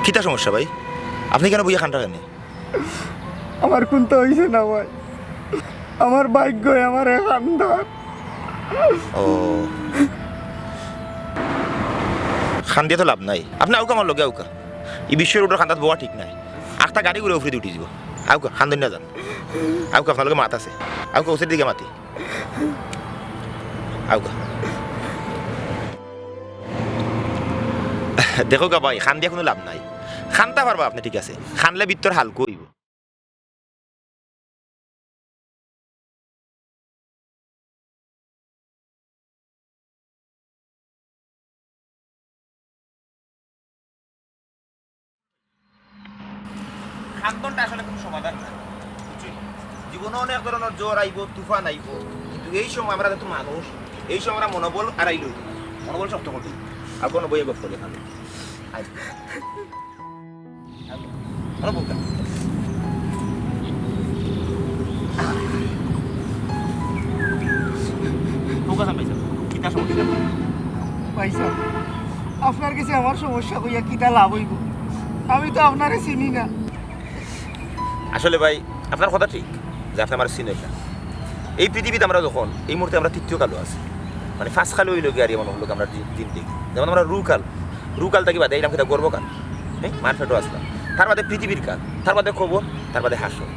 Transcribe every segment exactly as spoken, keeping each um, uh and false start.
কিতা সমস্যা ভাই? আপনি কেনে বইয়া কান্দরা কেনে? আমার কুন্তা অইছে না ভাই, আমার ভাগ্যে আমারে কান্দার। ও, কান্দিয়া তো লাভ নাই। আপনে আউকা, আমার লগে আউকা। ই বিশ্ব রোডর কান্দাত বওয়া ঠিক নায়। আখতা গাড়ি ঘুরে উফরেদি উঠি যিবো। আউকা, কান্দইন না যান। আউকা, আপনার লগে মাত আছে। আউকা, অউ সাইডর দিকে মাতি। আউকা। দেখউক্কা ভাই, কান্দিয়া কুনু লাভ নাই। কান্দতা পারবা আপনে, ঠিক আছে, কান্দলে ভিতর হালকা অইবো। কান্দনটা আসলে কুনু সমাধান না, বুঝছইন? জীবনে অনেক ধরনর ঝড় আইবো, তুফান আইবো, কিন্তু এই সময় আমরা যেহেতু মানুষ, এই সময় আমরা মনোবল আড়াই লই, মনোবল শক্ত করি। আর কুনু বইয়ে গপ করে কান্দে। আয়। আরো বউকা। বউকা সামনে যাও। কিতা সমস্যা? ভাইসাব, আপনার গেছে আমার সমস্যা কইয়া কিতা লাভ অইবো? আমি তো আপনারে চিনি না। আসলে ভাই, আপনার কথা ঠিক যে আপনে আমারে চিনইন না। এই পৃথিবীত আমরা যখন, এই মুহূর্তে আমরা তৃতীয় কালো আছি, মানে পাঁচ কালো অইলো গিয়া আর এমন অইলো আমরা দিন, দিন দেখি। যেমন আমরা রুকাল, রুকাল থাকি বাদে আইলাম কিতা গর্ভকাল, হ্যাঁ, মার পেটো আছলাম, তার বাদে পৃথিবীর কাল, তার বাদে কবর, তার বাদে হাশর।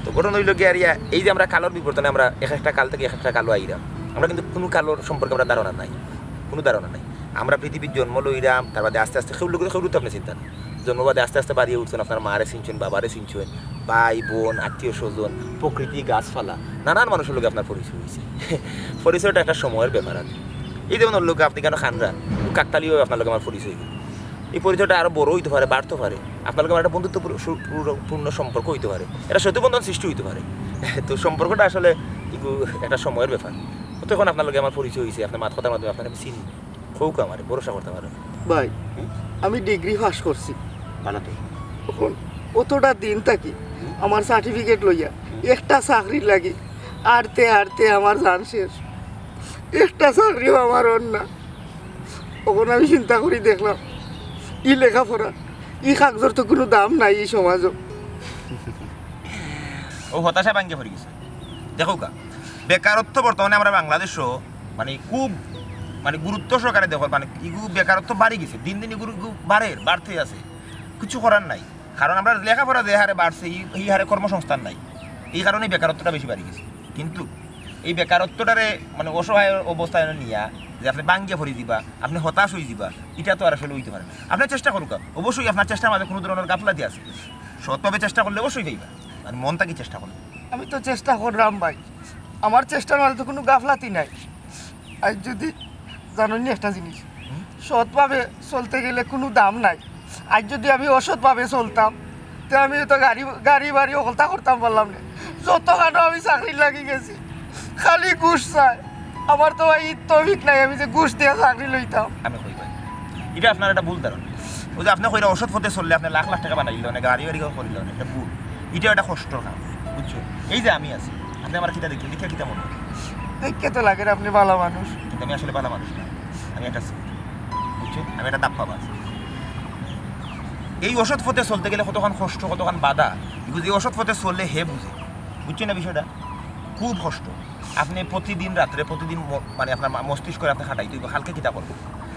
তো ঘটনা অইলো গিয়া আর ইয়া, এই যে আমরা কালর বিবর্তনে আমরা এক একটা কাল থাকি এক একটা কালো আইরাম, আমরা কিন্তু কুনু কালর সম্পর্কে আমরা ধারণা নাই, কুনু ধারণা নাই। আমরা পৃথিবীত জন্ম লইরাম, তার বাদে আস্তে আস্তে কেউর লগে কেউর তো আপনে চিনতা না। জন্ম বাদে আস্তে আস্তে বাড়িয়া উঠছইন, আপনার মারে চিনছইন, বাবারে চিনছইন, ভাই, বোন, আত্মীয় স্বজন, প্রকৃতি, গাছপালা, নানান মানুষর লগে আপনার পরিচয় অইছে। পরিচয়টা একটা সময়র ব্যাপার আর কি। এই যেমন অইলো গিয়া আপনে কেনে কান্দরা, কাকতালীয়ভাবে আপনার লগে আমার পরিচয় অইলো। এই পরিচয়টা আরো বড় অইতো পারে, বাড়তো পারে, আপনার লগে আমার একটা বন্ধুত্বপূর্ণ সু-, পূর্ণ, পূর্ণ সম্পর্ক অইতো পারে, একটা সেতুবন্ধন সৃষ্টি অইতো পারে। তো সম্পর্কটা আসলে ইগু একটা সময়র ব্যাপার। তো এখন আপনার লগে আমার পরিচয় অইছে, আপনার মাত কথার মাধ্যমে আপনারে আমি চিনি। কউক্কা আমারে, ভরসা করতা পারো। ভাই, হুম? আমি ডিগ্রি পাস করছি। বানাতে? অখন অতটা দিন থাকি হুম? আমার সার্টিফিকেট লইয়া হুম? একটা চাকরির লাগি আড়তে আড়তে আমার জান শেষ। একটা চাকরিও আমার অর না। অখন আমি চিন্তা করি দেখলাম, ই লেখাপড়া, ই কাগজর তো কুনু দাম নাই ই সমাজো। অউ হতাশা ভাঙ্গি পড়ি গেছে। দেখউক্কা, বেকারত্ব বর্তমানে আমরা বাংলাদেশো মানে খুব মানে গুরুত্ব সহকারে দেখো, মানে ইগু বেকারত্ব বাড়ি গেছে, দিন দিন ইগুর ইগু বাড়ের, বাড়তে আছে, কিছু করার নাই। কারণ আমরা লেখাপড়া যে হারে বাড়ছে, এই, এই হারে কর্মসংস্থান নাই, এই কারণে বেকারত্বটা বেশি বাড়ি গেছে। কিন্তু এই বেকারত্বটারে মানে অসহায় অবস্থায় নিয়া যে আপনি বাঙ্গিয়া পড়ি দিবা, আপনি হতাশ হয়ে দিবা, এটা তো আর আসলে হইতে পারে না। আপনি চেষ্টা করুকা, অবশ্যই আপনার চেষ্টার মাঝে কোনো ধরনের গাফলাতি আছে, সৎভাবে চেষ্টা করলে অবশ্যই পাইবা। আর মন থাকি চেষ্টা করুন। আমি তো চেষ্টা করলাম ভাই, আমার চেষ্টার মাঝে তো কোনো গাফলাতি নাই। আর যদি জানো নি একটা জিনিস, হুম? সৎভাবে চলতে গেলে কোনো দাম নাই। আর যদি আমি অসৎভাবে চলতাম, তে আমি তো গাড়ি গাড়ি বাড়ি হকলতা করতাম পারলাম না। যতখানো আমি চাকরি লাগি গেছি, খালি ঘুষ চায়। আমার তো ভাই তৌফিক নাই, আমি যে ঘুষ দিয়া চাকরি লইতাম। আমি কই ভাই, এটা আপনার একটা ভুল ধারণা। ওই যে আপনি কইরা অসৎ পথে চললে আপনি লাখ লাখ টাকা বানাইলেন, গাড়ি বাড়ি করিলেন, এটা ভুল। এটা একটা কষ্টর কাম, বুঝছো? এই যে আমি আছি, আপনি আমার কিতা দেখেন, দেখে কিতা মনে হয়? দেখে তো লাগে আপনি ভালো মানুষ। কিন্তু আমি আসলে ভালো মানুষ না, আমি একটা চোর, বুঝছো? আমি একটা দাপ্পাবাজ। এই অসৎ পথে চলতে গেলে কতখান কষ্ট, কতখান বাধা, এগুলো যে অসৎ পথে চললে হে বুঝে, বুঝছো না বিষয়টা? খুব কষ্ট। আপনি প্রতিদিন রাত্রে, প্রতিদিন ম-, মানে আপনার মা-, মস্তিষ্ক আপনি খাটাইতে হইব, কালকে কিতা করবো,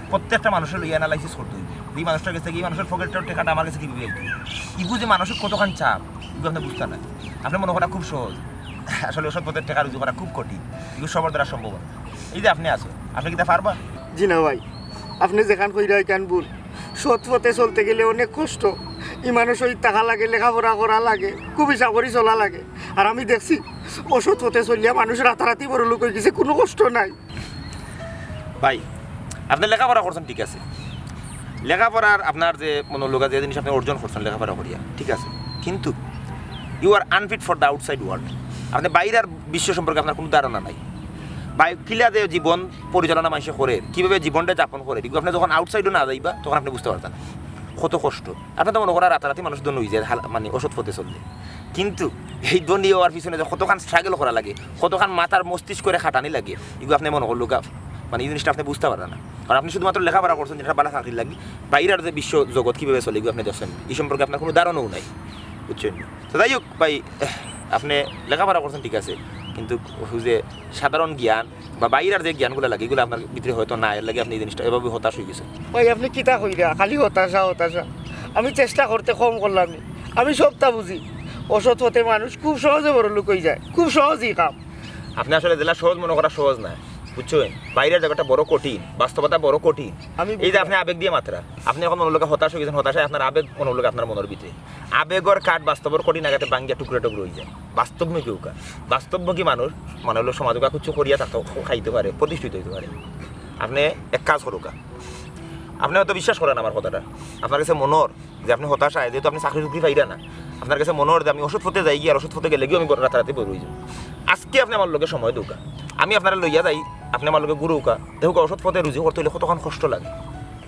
প্রত্যেকটা মানুষের লইয়া অ্যানালাইসিস করতে হইব। এই মানুষটার কাছে, এই মানুষের পকেটের টাকাটা আমার কাছে কীভাবে আইতো? ইগু যে মানসিক কতখান চাপ, ইগু আপনি বুঝতে না। আপনি মনে করা খুব সহজ, আসলে অসৎ পথের টাকা রুজি করা খুব কঠিন, ইগু সবার দ্বারা সম্ভব না। এই যে আপনি আছো, আপনি কিতা পারবা? জি না ভাই, আপনি যেখান কইরা এখান ভুল। সৎ পথে চলতে গেলে অনেক কষ্ট। এই মানুষ ওই টাকা লাগে, লেখাপড়া করা লাগে, খুব হিসাব করি চলা লাগে। আর আমি দেখছি, অসৎ পথে চলিয়া মানুষ রাতারাতি বড় লোক হয়ে গেছে, কোনো কষ্ট নাই। ভাই, আপনি লেখাপড়া করছেন, ঠিক আছে, লেখাপড়ার আপনার যে মনোর লগে যে জিনিস আপনি অর্জন করছেন লেখাপড়া করিয়া, ঠিক আছে, কিন্তু you are unfit for the outside world। আপনি বাইরের বিশ্ব সম্পর্কে আপনার কোনো ধারণা নাই। ভাই, কিলা যে জীবন পরিচালনা মানুষে করে, কিভাবে জীবনটা যাপন করে, এগুলো আপনি যখন আউটসাইডও না যাইবা, তখন আপনি বুঝতে পারতেন কত কষ্ট। আপনি তো মনে করা রাতারাতি মানুষ ধনী হয়ে যায়, হাল-, মানে অসৎ পথে চললে। কিন্তু এই ধনী হওয়ার পিছনে যে কতখান স্ট্রাগল করা লাগে, কতখান মাথার মস্তিষ্ক করে খাটানি লাগে, এগুলো আপনি মনে করলো গা-, মানে এই জিনিসটা আপনি বুঝতে পারবেন না। কারণ আপনি শুধুমাত্র লেখাপড়া করছেন, যেটা ভালো চাকরি লাগবে, বাইরের যে বিশ্ব জগৎ কীভাবে চলে, এগুলো আপনি দেখছেন, এই সম্পর্কে আপনার কোনো ধারণাও নাই, বুঝছেন? তো যাই হোক ভাই, আপনি লেখাপড়া করছেন, ঠিক আছে, কিন্তু ওই যে সাধারণ জ্ঞান বা বাইরের যে জ্ঞানগুলো লাগে, এগুলো আপনার ভিতরে হয়তো না, এর লাগে আপনি এই জিনিসটা এভাবে হতাশ হয়ে গেছেন। ভাই, আপনি কিতা কইরা? খালি হতাশা, হতাশা। আমি চেষ্টা করতে কম করলাম নি। আমি সবটা বুঝি। অসৎ পথে মানুষ খুব সহজে বড় লোক হয়ে যায়, খুব সহজই কাম। আপনি আসলে যেটা সহজ মনে করা সহজ না, বুঝছেন? বাইরের জগৎটা বড় কঠিন, বাস্তবতা বড় কঠিন। আমি এই যে বুঝলাম। আপনি আবেগ দিয়ে মাত্রা, আপনি এখন মনোর লগে হতাশ হয়ে গেছেন, হতাশায় আপনার আবেগ মনোর লগে আপনার মনের ভিতরে। আবেগর কাঠ বাস্তবর কঠিন আঘাতে ভাঙ্গিয়া টুকরা টুকরা হয়ে যায়। বাস্তবমুখী হউকা। বাস্তবমুখী মানুষ, মানে হলো সমাজ হউকা, কিছু করিয়া থাকতে, খাইতে পারে, প্রতিষ্ঠিত হইতে পারে। আপনি এক কাজ করুকা, আপনি হয়তো বিশ্বাস করেন আমার কথাটা, আপনার কাছে মনোর যে আপনি হতাশায়, যেহেতু আপনি চাকরি চুকরি পাইরা না, আপনার কাছে মনোর যে আমি অসৎ পথে যাই গিয়া আর অসৎ পথে গেলে গিয়ে আমি রাতারাতি বড় হয়ে যাবো। আজকে আপনি আমার লগে সময় দেউকা, আমি আপনারে লইয়া যাই, আপনি আমার লগে ঘুরুকা, দেখুকা অসৎ পথে রুজি করতে হইলে কতক্ষণ কষ্ট লাগে।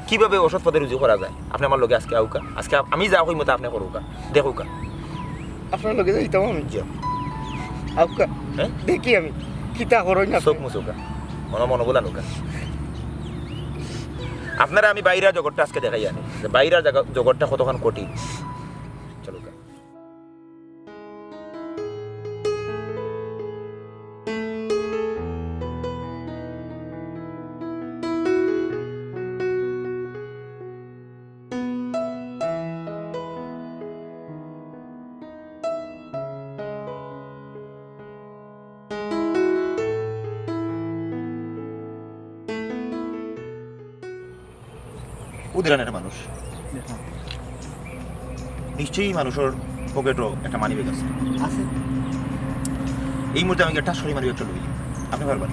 কিভাবে অসৎ পথে রুজি করা যায়? আপনি আমার লগে আজকে আউকা, আজকে আপ-, আমি যা কইমু তা আপনি করুকা, দেখুকা। আপনার লগে যাইতাম আমি। জি। আউকা। হ্যাঁ? দেখি আমি কিতা করই না। চোখ মুছুকা। মনো মনো বলা নুকা। আপনারা আমি বাইরের জগৎটা আজকে দেখাই আনি। যে বাইরের জাগা-, জগৎটা কতখান কঠিন। চলুকা। উদিরান একটা মানুষ। দেখলাম। নিশ্চয়ই মানুষের পকেটও একটা মানি ব্যাগ আছে। আছে। এই মুহূর্তে আমি গিয়ে টাস করি মানি ব্যাগটা লই। আপনি পারবেন?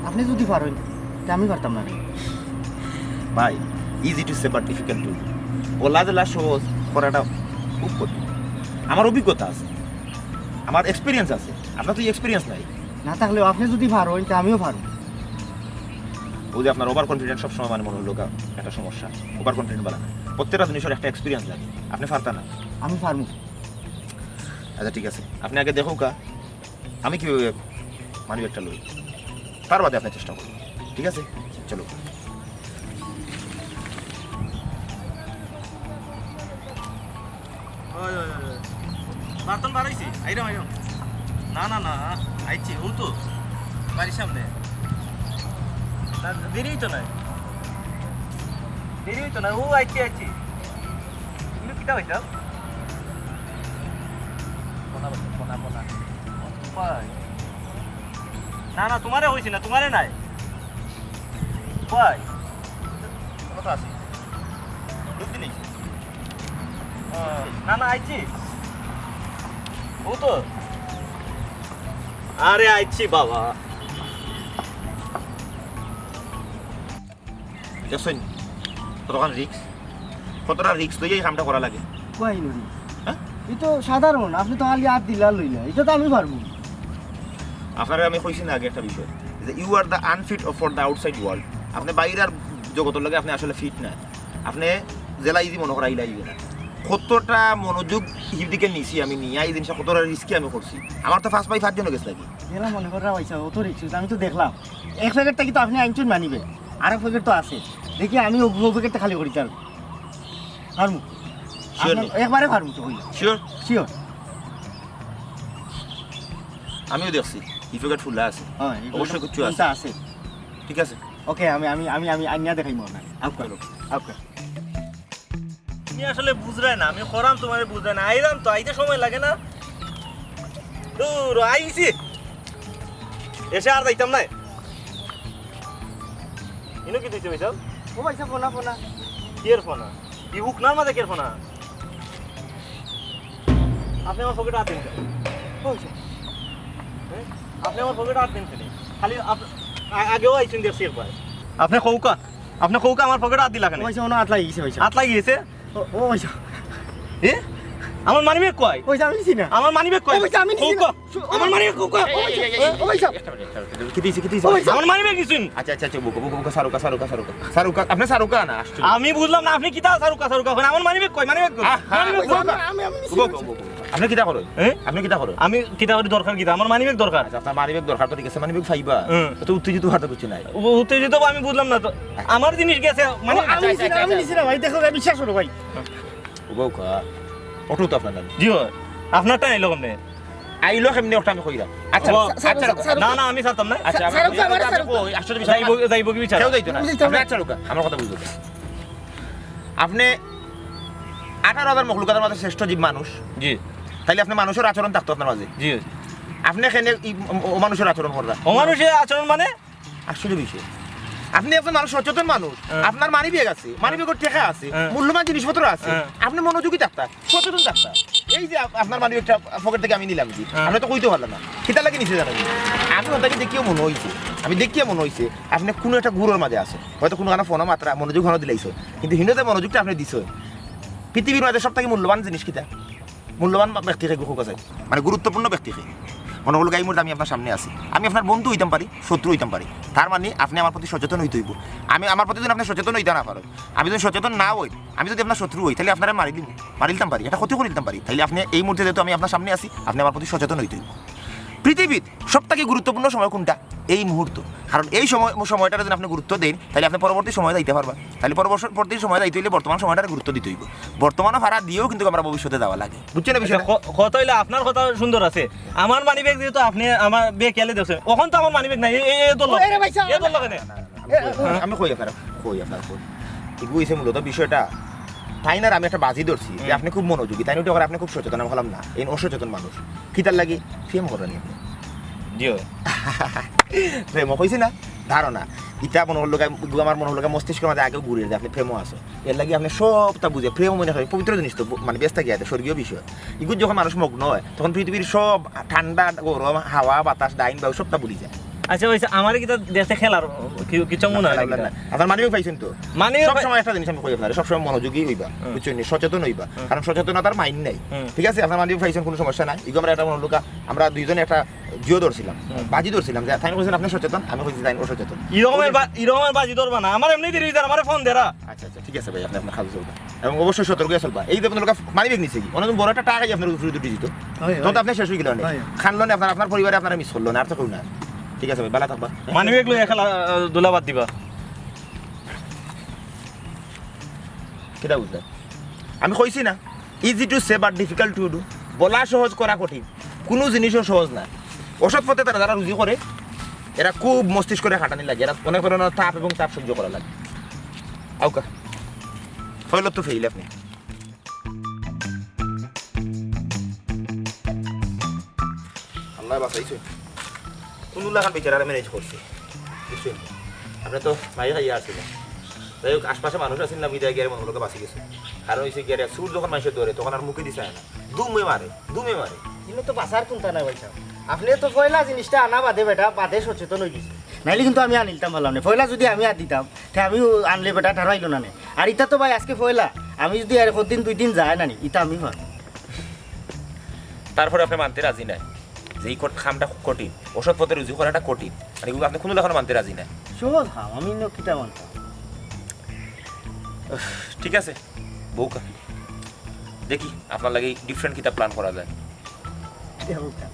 আপনি যদি পারেন, তে আমি পারতাম না। ভাই, easy to say but difficult to do। OLA যেলা সহজ করাটা খুব কঠিন। আমার অভিজ্ঞতা আছে, আমার এক্সপিরিয়েন্স আছে। আপনার তো এই এক্সপিরিয়েন্স নাই। না থাকলেও আপনি যদি পারেন, তে আমিও পারবো। ওই যে আপনার ওভার কনফিডেন্স সবসময় মানে মনে হলো গা একটা সমস্যা। ওভার কনফিডেন্ট বালা না। প্রত্যেকটা জিনিসের একটা এক্সপিরিয়েন্স লাগে। আপনি পারতা না। আমি পারমু। আচ্ছা, ঠিক আছে, আপনি আগে দেখুকা, আমি কিভাবে মানি ব্যাগটা লই। তার বাদে আপনি চেষ্টা করুন, ঠিক আছে? চলো। ওই, ওই, ওই, ওই। বার্তন বার হইছে? আইরাম, আইরাম। না, না, না, আইছি, ও তো বাড়ির সামনে। দেরি অইতো নায়। দেরি অইতো নায়। ও, আইছি, আইছি। তুমি কিতা অইছো? পোনা বলছো, পোনা, পোনা। কই? না, না, তুমারে কইছি না, তুমারে নায়। কই? কথা আছে। দুধ দিলি? আহ, না, না, আইছি। ও তো। আরে, আইছি বাবা। দেখছইন? কতখান রিস্ক। কতটা রিস্ক লইয়া এই কামটা করা লাগে। কই নো রিস্ক? হ্যাঁ? ই তো সাধারণ, আপনে তো খালি আত দিলা লইলা, ইটা তো আমি পারমু। আপনারে আমি কইছি না আগে একটা বিষয়, যে you are the unfit for the outside world। আপনে বাইরের জগতর লগে আপনে আসলে ফিট না। আপনে যেলা ইজি মনো করা ইলা ইজি না। কতটা মনোযোগ হিদিকে নিছি আমি নিয়া, এই জিনিসটা কতটা রিস্কি আমি করছি। আমার তো ফার্স্ট বাই ফার্স্ট জন্য গেছে লাগি। যেলা মনে কররা পয়সা, অত রিস্ক, আমি তো দেখলাম। এক প্যাকেট থাকি তো আপনে আনছইন মানিবে, আরো প্যাকেট তো আছে। দেখি আমি ও, ও প্যাকেটটা খালি করি তার। পারমু। শিওর আপনার নি? একবারে পারমু তো কইলাম। শিওর? শিওর। আমিও দেখছি, ই প্যাকেট ফুলা আছে। হ্যাঁ, ই অবশ্যই প্যাকেট কিচ্ছু আছে। ফুলটা আছে। ঠিক আছে। ওকে, আমি, আমি, আমি, আমি আনিয়া দেখাইমু আপনারে। আউক্কা, আউক্কা। তুমি আসলে বুঝরায় না, আমি করাম তুমারে বুঝরায় না। আইলাম তো, আইতে সময় লাগে না? দূর, আইছি। এসে আর যাইতাম না। ইনো কিতা দিছে ভাইসাব? ও ভাইসাব, ফোনা, ফোনা। কিয়ের ফোনা? ই হুকনার মাঝে কিয়ের ফোনা? আপনে আমার পকেটো আত দেন কেনে? ও ভাইসাব। হ্যাঁ? আপনে আমার পকেটো আত দেন কেনে? খালি আপ-, আ-, আগেও আইছইন দেখছি একবার। আপনে কউক্কা, আপনে কউক্কা আমার পকেটো আত দিলা কেনে? ও ভাইসাব, অনো আত লাগি গেছে ভাইসাব। আত লাগি গেছে? ও, ও ভাইসাব। এ? আমার মানিব্যাগ কই? ও ভাইসাব, আমি নিছি না। আমার মানিব্যাগ কই? ও ভাইসাব, আমি নিছি না। কউক্কা। শু-, আমার মানিব্যাগ কউক্কা। ও ভাইসাব, ও ভাইসাব। একটা মিনিট, একটা মিনিট। কিতা অইছে, কিতা অইছে? ও ভাইসাব। আমার মানিব্যাগ নিছইন। আচ্ছা, আচ্ছা, আচ্ছা, বউক্কা, বউক্কা, বউক্কা, ছাড়উক্কা, ছাড়উক্কা, ছাড়উক্কা। ছাড়উক্কা, আপনে ছাড়উকা না, আশ্চর্য। আমি বুঝলাম না, আপনে কিতা ছাড়উকা, ছাড়উকা কইন? আমার মানিব্যাগ কই? মানিব্যাগ কই? আহা, মানিব্যাগ কই? আমি, আমি, আমি নিছি বউক্কা, না। বউক্কা, বউক্কা। আপনে কিতা করইন? এ? আপনে কিতা করইন? আমি কিতা করি দরকার কিতা? আমার মানিব্যাগ দরকার। আচ্ছা, আপনার মানিব্যাগ দরকার তো ঠিক আছে, মানিব্যাগ পাইবা। হুম। তো উত্তেজিত অওয়ার তো কিছু নাই। উ-, উত্তেজিত আমি বুঝলাম না তো। আমার জিনিস গেছে, মানে ও, আমি নিছি না, আমি নিছি না ভাই, দেখো ভাই, বিশ্বাস করো ভাই। ও বউক্কা, অটো তো আপনার নাম। জি অয়, আপনারটা আইলো কেমনে? আইলো কেমনে ওটা আমি কইরাম। আচ্ছা, ও, আচ্ছা, স্যার, স্যার, না, না, আমি ছাড়তাম না। আচ্ছা, স্যার, আমি, স্যার, আমি, আমি, স্যার, কই, আশ্চর্য বিষয়। যাইবো, যাইবো কি বিচার? কেউ যাইতো না। বুঝতে হবে। আপনে আচ্ছা, লোক, আমার কথা বুঝতে হবে। আপনে আঠারো হাজার মখলুকাতের মাঝে শ্রেষ্ঠ জীব মানুষ। জি। তাইলে আপনে মানুষর আচরণ থাকতো আপনার মাঝে। জি। আপনে কেনে ই অ-, অমানুষর আচরণ কররা? অমানুষর আচরণ মানে? আশ্চর্য বিষয়। আপনে একজন মানুষ, সচেতন মানুষ, হ্যাঁ। আপনার মানিব্যাগ আছে, মানিব্যাগর টেকা আছে, হ্যাঁ। মূল্যবান জিনিসপত্র আছে, হ্যাঁ। আপনে মনোযোগী থাকতা, সচেতন থাকতা। এই যে আপ-, আপনার মানিব্যাগটা পকেট থাকি আমি নিলাম কি, হ্যাঁ। আপনে তো কইতে পারলা না, কিতার লাগি নিছে জানো নি? আমি ওটাকে দেখিয়া মনো অইছে, আমি দেখিয়া মনো অইছে, আপনে কুনু একটা ঘুরর মাঝে আছে, হয়তো কুনু কানো ফোনো মাতরা, মনোযোগ হানো দিলাইছো, কিন্তু হিনো যে মনোযোগটা আপনে দিছো, পৃথিবীর মাঝে সব থাকি মূল্যবান জিনিস কিতা? মূল্যবান ব্যক্তি কে কউক্কা চাই, মানে গুরুত্বপূর্ণ ব্যক্তি কে। মনো করউক্কা এই মুহূর্তে আমি আপনার সামনে আছি, আমি আপনার বন্ধু অইতাম পারি, শত্রু অইতাম পারি, তার মানে আপনে আমার প্রতি সচেতন অইতে অইবো। আমি, আমার প্রতি যদি আপনে সচেতন অইতা না পারইন, আমি যদি সচেতন না অই, আমি যদি আপনার শত্রু অই, তাইলে আপনারে মারি দিমু, মারি দিতাম পারি, একটা ক্ষতি করি দিতাম পারি। তাইলে আপনে এই মুহূর্তে যেহেতু আমি আপনার সামনে আছি, আপনে আমার প্রতি সচেতন অইতে অইবো। পৃথিবীর সব থাকি গুরুত্বপূর্ণ সময় কুনটা? এই মুহূর্ত। কারণ এই সময়, সময়টারে যদি আপনে গুরুত্ব দেইন, তাইলে আপনে পরবর্তী সময় যাইতা পারবা। তাইলে পরবর্তী সময় যাইতে অইলে বর্তমান সময়টারে গুরুত্ব দিতে অইবো। বর্তমানো ফারা দিয়াও কিন্তু আমরা ভবিষ্যতে যাওয়া লাগে। বুঝছইন না বিষয়টা? আচ্ছা, ক-, কথা অইলে আপনার কথা সুন্দর আছে, আমার মানিব্যাগ যেহেতু আপনে আমার বেখেয়ালে দেখছইন, অখন তো আমার মানিব্যাগ নাই, এ, এ, এ ধরলা। ওই রে ভাই সাহেব। এ ধরলা কেনে? আমি কই, আমি কই আপনারে, কই আপনারে, কই। ইগু অইছে মূলত বিষয়টা, তাইন আর আমি একটা বাজি ধরছি যে হুম। আপনে খুব মনোযোগী, তাইন ওটা করে আপনে খুব সচেতন, আমি কইলাম না, এই অসচেতন মানুষ। কিতার লাগি? প্রেম কররা নি আপনে। জি অয়। প্রেম কইছি না? ধারণা। ইটা মনো অইলো গা, ইগু আমার মনো অইলো গা মস্তিষ্কর মাঝে আগেও ঘুরে যে আপনে প্রেমও আছো। এর লাগি আপনে সবটা বুঝে, প্রেম মনে অয় পবিত্র জিনিস তো, ব-, মানে বেহেস্ত গিয়া আছে, স্বর্গীয় বিষয়। ইগুর যখন মানুষ মগ্ন অয়, তখন পৃথিবীর সব ঠান্ডা, গরম, হাওয়া, বাতাস, ডাইন, বাউ সবটা ভুলি যায়। আচ্ছা, অইছে, আমারে কিতা দেখতে খেলার কি-, কিচ্ছু মনে অয় না না, কিতা? না। আপনার মানিব্যাগ পাইছইন তো? মানিব্যাগ সব পাই- সময় একটা জিনিস আমি কই আপনারে, সব সময় মনোযোগী অইবা, হুম। বুঝছইন নি? সচেতন অইবা। হুম। কারণ সচেতনতার মাইর নাই। হুম। ঠিক আছে? আপনার মানিব্যাগ পাইছইন, কুনু সমস্যা নাই। ইগু আমরা একটা মনো অইলো গা, আমরা দুইজনে একটা জিও ধরছিলাম, হুম। বাজি ধরছিলাম, যে তাইন কইছইন আপনে সচেতন, আমি কইছি তাইন অসচেতন। ই রকমের বা-, ই রকমের বাজি ধরবা না, আমার এমনেউ দেরি অইযার, আমারে ফোন দেরা। আচ্ছা, আচ্ছা, ঠিক আছে ভাই, আপনে আপনার কাজে চলবা। এবং অবশ্যই সতর্ক অইয়া চলবা। এই যে আপনার লোক মানিব্যাগ নিছে কি? অনেকদিন বড় একটা টাকা আপনার উপরে উঠে দিত। হয়, তখন তো হয়। আপনি শেষ হয়ে গেলেন। হয়। খানলো না আপনার, আপনার পরিবারে আপনারা মিস করলো না, আর তো কেউ না। ঠিক আছে ভাই, ভালো থাকবা। মানিব্যাগ লইয়া খেলা, আহ, ধুলা বাদ দিবা। কিতা বুঝলে? আমি কইছি না, easy to say but difficult to do। বলা সহজ, করা কঠিন। কুনু জিনিসও সহজ না। অসৎ পথে তারা যারা রুজি করে, এরা খুব মস্তিষ্করে খাটানি লাগে, এরা অনেক ধরনের তাপ এবং তাপ সহ্য করা লাগে। আউক্কা, ফয়লো তো ফেইল আপনি। আল্লায় বাঁচাইছে। কুনু লাখান বেচারারে ম্যানেজ করছে, বুঝছইন? আপনে তো মাইর খাইয়া আছলা। যাই হোক, আশপাশে মানুষ আছিল না, বিদায় গিয়ারে মনে অইলো বাঁচি গেছে। কারণ অইছে গিয়ারে চুর যখন মানষে ধরে, তখন আর মুখেদি চায় না, দুমে মারে, দুমে মারে। ইনো তো বাঁচার কুন্তা নাই ভাইসাব। আপনে তো পয়লা জিনিসটা আনা বাদে বেটা, বাদে সচেতন অইগেছি। নাইলে কিন্তু আমি আনিলতাম পারলাম না। পয়লা যুদি আমি আত দিতাম, তে আমি আনলে বেটা ঠার পাইলো না নে। আর ইতা তো ভাই আজকে পয়লা, আমি যুদি আর একদিন দুই দিন যায় না নি, ইতা আমি পারমু। তারপরে আপনে মানতে রাজি নায় যে ই কঠ-, কামটা খুব কঠিন, অসৎ পথে রুজি করাটা কঠিন, আর ইগুলো আপনে কুনু লাখান মানতে রাজি নায়। সহজ কাম, আমি ইনো কিতা মানতাম? উফ, ঠিক আছে, বউক্কা, দেখি আপনার লাগি different কিতা plan করা যায়। দেখো কা।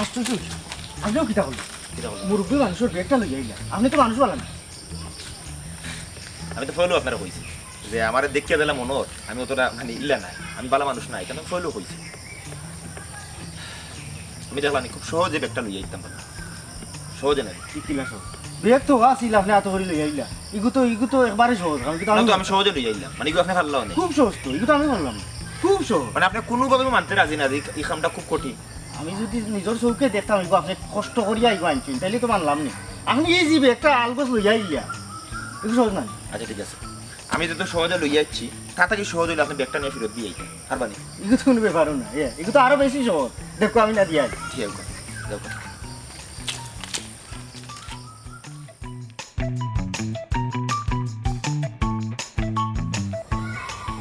আশ্চর্য, আপনেও কিতা করলেন? কিতা করলাম? মুরব্বী মানুষর ব্যাগটা লইয়া আইলা, আপনে তো মানুষ বালা না। আমি তো পয়লাউ আপনারে কইছি যে আমারে দেখিয়া দিলা মনে অর, আমি অতটা মানে ইলা নায়, আমি বালা মানুষ নায়, ইখান আমি পয়লাউ কইছি। আমি দেখলাম নি খুব সহজে ব্যাগটা লইয়া আইতাম পারলাম, সহজে নায়। কি কিলা সহজ? ব্যাগ তো আছিল, আপনে আতো করি লইয়া আইলা। ইগু তো, ইগু তো একবারে সহজ। আমি কিন্তু না তো, আমি আমি সহজে লইয়া আইলাম, মানে ইগু আপনে পারলা অনে। খুব সহজ তো, ইগু তো আমি পারলাম। খুব সহজ। মানে আপনে কুনুভাবে মানতে রাজি না যে ই, ই কামটা খুব কঠিন। আমি যুদি নিজর চউখে দেখতাম, ইগু আপনে কষ্ট করিয়া ইগু আনছইন, তাইলে তো মানলাম নি। আপনে এই যে ব্যাগটা আলগোছ লইয়া আইলা, ইগু সহজ নায়। আচ্ছা, ঠিক আছে, আমি তো, তো সহজে লইয়া আইছি, তা থাকি সহজ অইলে আপনে ব্যাগটা নিয়া ফিরত দিয়া আইতেন, পারবা নি? ইগু তো কুনু ব্যাপারও না, এ, ইগু তো আরো বেশি সহজ। দেখো, আমি না দিয়া আই। ঠিক আছে, দেখো।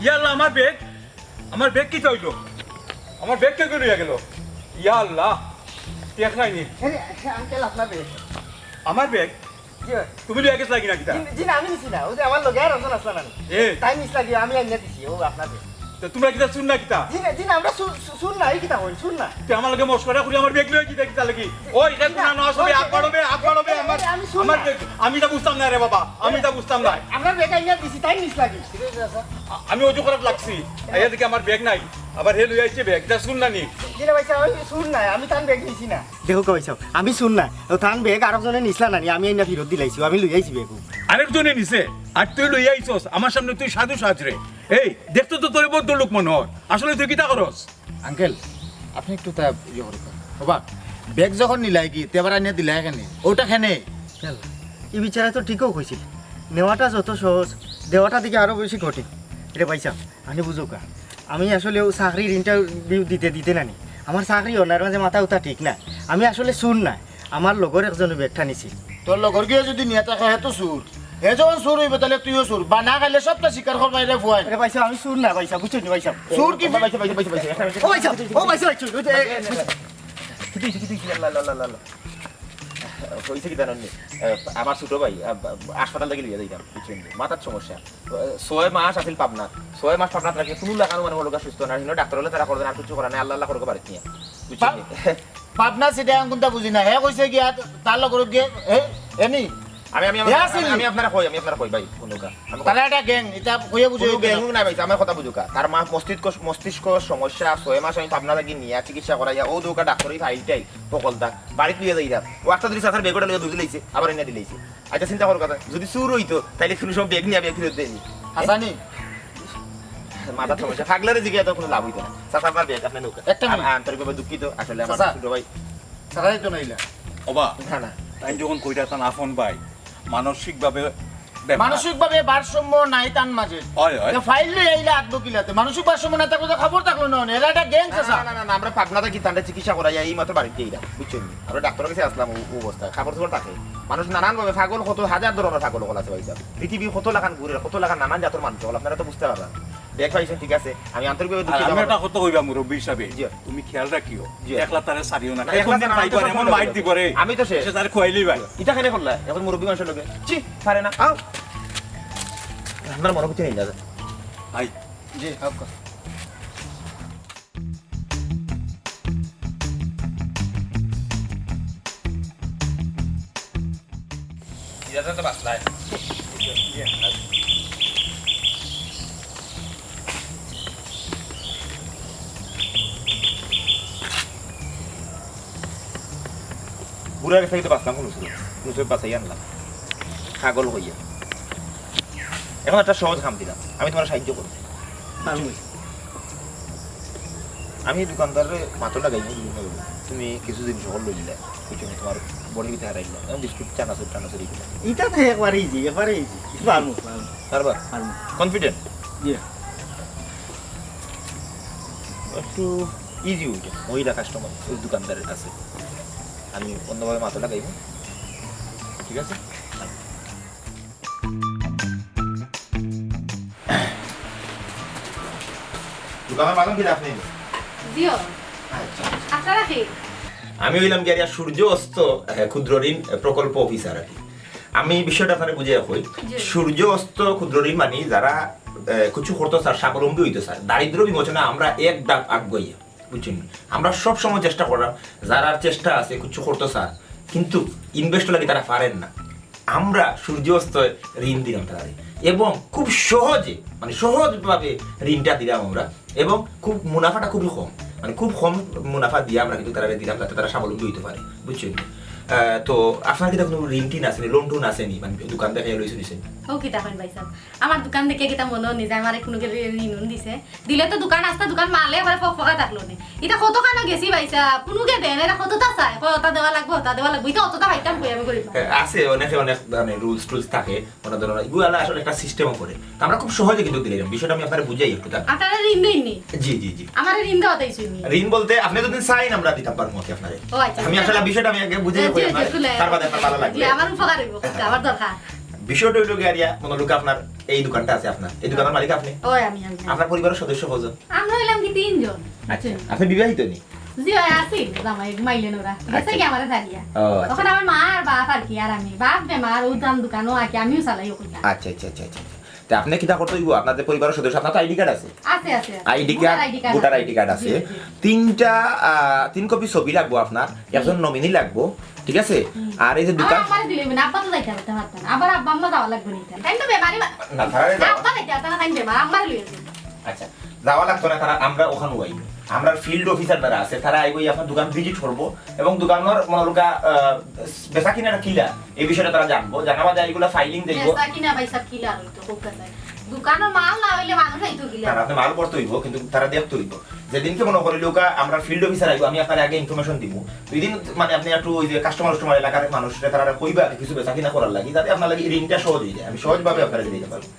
ইয়া আল্লাহ, আমার ব্যাগ, আমার ব্যাগ কিতা অইলো? আমার ব্যাগ কে লইয়া গেল? ইয়া আল্লাহ, টেকা নাই নি? আরে, আঙ্কেল, আপনার ব্যাগ। আমার ব্যাগ? জি ভাই। তুমি লইয়া গেছলায় কিনা কিতা? জি, জি না, আমি নিছি না। অউ যে আমার লগে আরকজন আছলা না নি? এ। তাইন নিছলা গি, আমি আনিয়া দিছি, অউ আপনার ব্যাগ। তে তুমরা কিতা চুর না কিতা? জি না, জি না, আমরা চুর, চুর, চুর না, ই কিতা কইন, চুর না। তে আমার লগে মস্করা করি আমার ব্যাগ লইয়া কিতা, কিতা লাগি? ওই, ইটা না, না, আসলে ওই, আগ বাড়াবে, আগ বাড়াবে, এ, আমার, এ, আমি চুর আমার না। ব্যাগ, আমি ইতা বুঝতাম না রে বাবা, আমি ইতা বুঝতাম না। আপনার ব্যাগ আনিয়া দিছি, তাইন নিছলা গি। আ-, আমি অজু করাত লাগছি, আইয়া দেখি আমার ব্যাগ নাই, আবার হে লইয়া আইছে ব্যাগ, ইতা চুর না নি? জি না ভাই সাব, আমি চুর না, আমি তান ব্যাগ নিছি না। দেখো কা ভাই সাব, আমি চুর না, অউ তান ব্যাগ আরকজনে নিছলা না নি, আমি আনিয়া ফিরত দিলাইছি, আমি লইয়া আইছি ব্যাগ। আরেকজনে নিছে, আর তুই লইয়া আইছস, আমার সামনে তুই সাধু সাজরে। এই, দেখতে তো তোরে ভদ্রলোক মনে অর, আসলে তুই কিতা করস? আঙ্কেল, আপনে একটু তা ইয়ে করুক্কা। বাবা, ব্যাগ যখন নিলায় গি, তে আবার আনিয়া দিলায় কেনে? অউটা কেনে? ই বেচারায় তো ঠিকউ কইছিল, নেওয়াটা যত সহজ, দেওয়াটা দেখি আরো বেশি কঠিন। রে ভাই সাব, আপনে বুঝউক্কা, আমি আসলে অউ চাকরির interview দিতে দিতে না নি, আমার চাকরি অনার মাঝে মাথা উতা ঠিক না। আমি আসলে চুর না, আমার লগর একজনে ব্যাগটা নিছিল। তোর লগরগিয়ে যুদি নিয়া থাকে, হে তো চুর। হে যখন চুর অইবো, তাইলে তুইও চুর। বানা খাইলে সবতা স্বীকার করবায় রে ফুয়াইন। আরে ভাই সাব, আমি চুর না ভাই সাব, বুঝছইন নি ভাই সাব? চুর কি? ভাই সাব, ভাই সাব, ভাই সাব, ভাই সাব, ভাই সাব। ও ভাই সাব, ও ভাই সাব, ভাই সাব, এই, এই, কিতা অইছে, কিতা অইছে, আল্লাহ, আল্লাহ, আল্লাহ, আল্লাহ। অইছে কিতা জানইন নি? এ, আমার ছোট ভাই, আ, আ, হাসপাতাল থাকি লইয়া যাইতাম, বুঝছইন নি? মাথার সমস্যা। এ, ছয় মাস আছিল পাবনাত। ছয় মাস পাবনাত রাখি কুনু লাখান মানে অউ লোক সুস্থ না, হিনো ডাক্তার অকলে তারা করইন, আর কিচ্ছু করার নাই, আল্লাহ আল্লাহ করউক্কা বাড়িত নিয়া। বুঝছইন নি? পাবনা সিধা কুনতা বুঝি না। হে কইছে গিয়া তার লগর গিয়া, এ, এনি। আমি, আমি, আমি, হে আছিল। আমি, আমি আপনারে কই, আমি আপনারে কই ভাই, কুনু কা-, আমি তারা একটা gang, ইতা কইয়া বুঝে কুনু হইতো না। Gang নাই ভাই, আমার কথা বুঝউক্কা। তার মা মস্তিষ্ক, মস্তিষ্ক সমস্যা, ছয় মাস আমি পাবনা থাকি নিয়া চিকিৎসা করাইয়া, অউ দেউক্কা ডাক্তারি ফাইলটাই, হকলতা, বাড়িত লইয়া যাইরাম। অউ একটা ধরি চাচার ব্যাগটা লইয়া দৌড় দিলাইছে, আবার এনে দিলাইছে। আচ্ছা, চিন্তা করো কথা, যুদি চুর অইতো, তাইলে কুনু সময় ব্যাগ নিয়া ব্যাগ ফিরত দেয়নি। হাসানি। মাথার সমস্যা, পাগলারে জিগাইয়া তো কুনু লাভ অইতো না। চাচা, আপনার ব্যাগ, আপনে নেউক্কা। একটা আ-, মিনিট। আন্তরিকভাবে দুঃখিত, আসলে আমার চাচা। ছোট ভাই। চাচা, একটু নাইলা। ওবা, না, না। তাইন যখন কইরা তান আপন ভাই, মানসিকভাবে ব্যাপার। মানসিকভাবে ভারসাম্য নাই তান মাঝে। অয়, অয়। তো ফাইল লই আইলা আত বকিলাতে। মানসিক ভারসাম্য না থাকলে তো খবর থাকলো না, এরা একটা gang, না, চাচা। না, না, না, না, আমরা পাবনা থাকি তানরে চিকিৎসা করাইয়া এই মাত্র বাড়িত আইলাম, বুঝছইন নি? আমরা ডাক্তারর গেছে আছলাম অউ, অউ অবস্থায়। কাপড় চোপড় থাকে। মানুষ নানান ভাবে পাগল, কত হাজার ধরনের পাগল অকল আছে ভাই সাব। পৃথিবী কত লাখান ঘুরে, কত লাখান নানান জাতর মানুষ অকল, আপনারা তো বুঝতা পাররা। দেখ পাইছেন, ঠিক আছে, আমি আন্তরিকভাবে আর দুঃখিত। আমি আমার একটা কথা কইবা মুরব্বী হিসাবে, জি। তুমি খেয়াল রাখিও, জি। একলা তারে ছাড়িও না। না, কোন একলা দিন ছাড়া আমি তো পাইবা রে, এমন সম্পূর্ণ মাইর বিপদে। দিবো রে। আমি তো শেষ। সে তারে খুয়াইলিবা। ইটা কেনে করলা? এখন মুরব্বী মানুষের লগে। ছি, পারে না। আও। আপনার মনে করতে নেই দাদা। ভাই। জি, আউক্কা। ইটা তো বাঁচলাই। বুড়া গেছে কিন্তু বাঁচলাম কোন সুরে? কোন সুরে বাঁচাই আনলাম? ছাগল কইয়া। এখন একটা সহজ কাম দিলাম, আমি তোমার সাহায্য করবো। আমি দোকানদাররে মাতো লাগাই, তুমি কিছু জিনিস সকল লই দিলে, কিছু তোমার বড়ি ভিতরে হারাইলে, এবং বিস্কুট, চানাচুর টানাচুর এগুলো। ইটা তো একবারে ইজি, একবারে ইজি। পারমু, পারমু। পারবা? পারমু। কনফিডেন্ট? জি। একটু ইজি ওইটা, মহিলা কাস্টমার, ওই দোকানদারের কাছে। আমি অন্যভাবে মাতো লাগাইবো, ঠিক আছে? দোকানের মালিক কি আপনি? জিও। আচ্ছা। আপনারা কি? আমি হইলাম গিয়া সূর্য অস্ত, আহ, ক্ষুদ্র ঋণ, আহ, প্রকল্প অফিসার আর কি। আমি বিষয়টা আপনারে বুঝাইয়া কই। জি। সূর্য অস্ত ক্ষুদ্র ঋণ মানে যারা, আহ, কিছু করতো স্যার, স্বাবলম্বী হইতো স্যার, দারিদ্র বিমোচনে আমরা এক ধাপ আগুয়াইয়া, বুঝছেন? আমরা সব সময় চেষ্টা করলাম, যারার চেষ্টা আছে কিছু করতো স্যার, কিন্তু ইনভেস্ট লাগি তারা পারেন না। আমরা সূর্য অস্তে ঋণ দিলাম তারারে এবং খুব সহজে, মানে, সহজভাবে ঋণটা দিলাম আমরা এবং খুব মুনাফাটা খুবই কম, মানে, খুব কম মুনাফা দিয়া আমরা কিন্তু তারারে দিলাম, যাতে তারা স্বাবলম্বী হইতে পারে, বুঝছেন? আহ, তো আপনার কিতা কোনো ঋণ টিন আছে নি, লোন টোন আছে নি, মানে, দোকান দেখাইয়া লইছো নিছেন? ও, কিতা কইন ভাই সাহেব, আমার দোকান দেখিয়া কিতা মনে হয় নি যে আমারে কুনুকে ঋণ উন দিছে? দিলে তো দোকান, আস্তা দোকান মালে একবারে ফকফকা থাকলো নে। ইটা কতখানো গেছি ভাই সাহেব, কুনুকে দেয় না, ইটা কততা চায়, কয় ওটা দেওয়া লাগবো, ওটা দেওয়া লাগবো, ইটা অততা পাইতাম কই আমি গরিব মানুষ। এ, আছে অনেকে অনেক, মানে, রুলস টুলস থাকে, মনে ধরো না, এগুলা আসলে একটা সিস্টেমও করে। তো আমরা খুব সহজে কিন্তু দিলাম, বিষয়টা আমি আপনারে বুঝাই একটু, তা আপনারা ঋণ দেননি? জি, জি, জি। আমারে ঋণ দেওয়া তাই শুনি। ঋণ বলতে আপনি যদি চাইন আমরা দিতাম পারবো কি আপনারে। ও আচ্ছা। আমি আসলে বিষয়টা আমি আগে বুঝাই জি, কই জি, আপনারে, খুলে। তার বাদে আপনার ভালো লাগবে। জি, আমার উপকার হইব, খুব আমার দরকার। বিষয়টা হইলো গিয়া রিয়া, মনে লোকে আপনার এই দোকানটা আছে আপনার, এই দোকানের মালিক আপনি? ওই আমি, আমি। আপনার পরিবারের সদস্য কজন? আমরা হইলাম কি তিনজন। আচ্ছা, আপনি বিবাহিত নি? জি, ওই আছি, জামাই ঘুমাইলেন ওরা। গেছে আচ্ছা। কি আমারে ছাড়িয়া? ও, আচ্ছা। তখন আমার মা আর বাপ আর কি, আর আমি। বাপ বেমার, ও দাম দোকানও আর কি, আমিও চালাই ওখানটা। আচ্ছা, আচ্ছা, আচ্ছা, আচ্ছা। তা আপনি কিতা করতে হইব? আপনার যে পরিবারের সদস্য, আপনার তো আইডি কার্ড আছে? আছে, আছে, আছে। ID card, voter ID card voter আছে। আইডি কার্ড আছে। জি, জি। তিনটা, আহ, তিন কপি ছবি লাগবো আপনার, একজন নমিনি লাগবো, ঠিক আছে? হুম। আর এই যে আর দোকান আমারে দিলে হইব না, আব্বা তো যাইতে পারতে পারতেন না। আবার আব্বা আম্মা যাওয়া লাগবে না, তাই তো বেমারি বা-, না, তারা না, যাওয়া আব্বা যাইতে পারতেন না, তাই বেমার, আম্মারে লইয়া যাইব। আচ্ছা, যাওয়া লাগতো না, তারা, আমরা ওখানে আইব। আমরা ফিল্ড অফিসার যারা আছে, তারা আইব, এই আপনার দোকান ভিজিট করবো এবং দোকানের মনে লোকা, আহ, বেচা কিনাটা কিলা, এই বিষয়টা তারা জানবো। জানা বাদে এইগুলা ফাইলিং দেখবো। বেচা কিনা ভাই সাহেব কিলা হইতো, খুব কাছে। দোকানও মাল না হইলে মানুষ আইতো কিলা? তারা আপনি মাল পড়তে হইব, কিন্তু তারা দেখতে হইব। যেদিনকে মনে করি লোকা আমরা ফিল্ড অফিসার আইব, আমি আপনার আগে ইনফরমেশন দিব। দুই দিন মানে আপনি একটু ওই যে কাস্টমার, কাস্টমার এলাকার মানুষরা তারা কইবা কিছু বেচা কিনা করার লাগি, যাতে আপনার লাগি ঋণটা সহজ হয়ে যায়, আমি সহজভাবে আপনারা দিতে পারবো।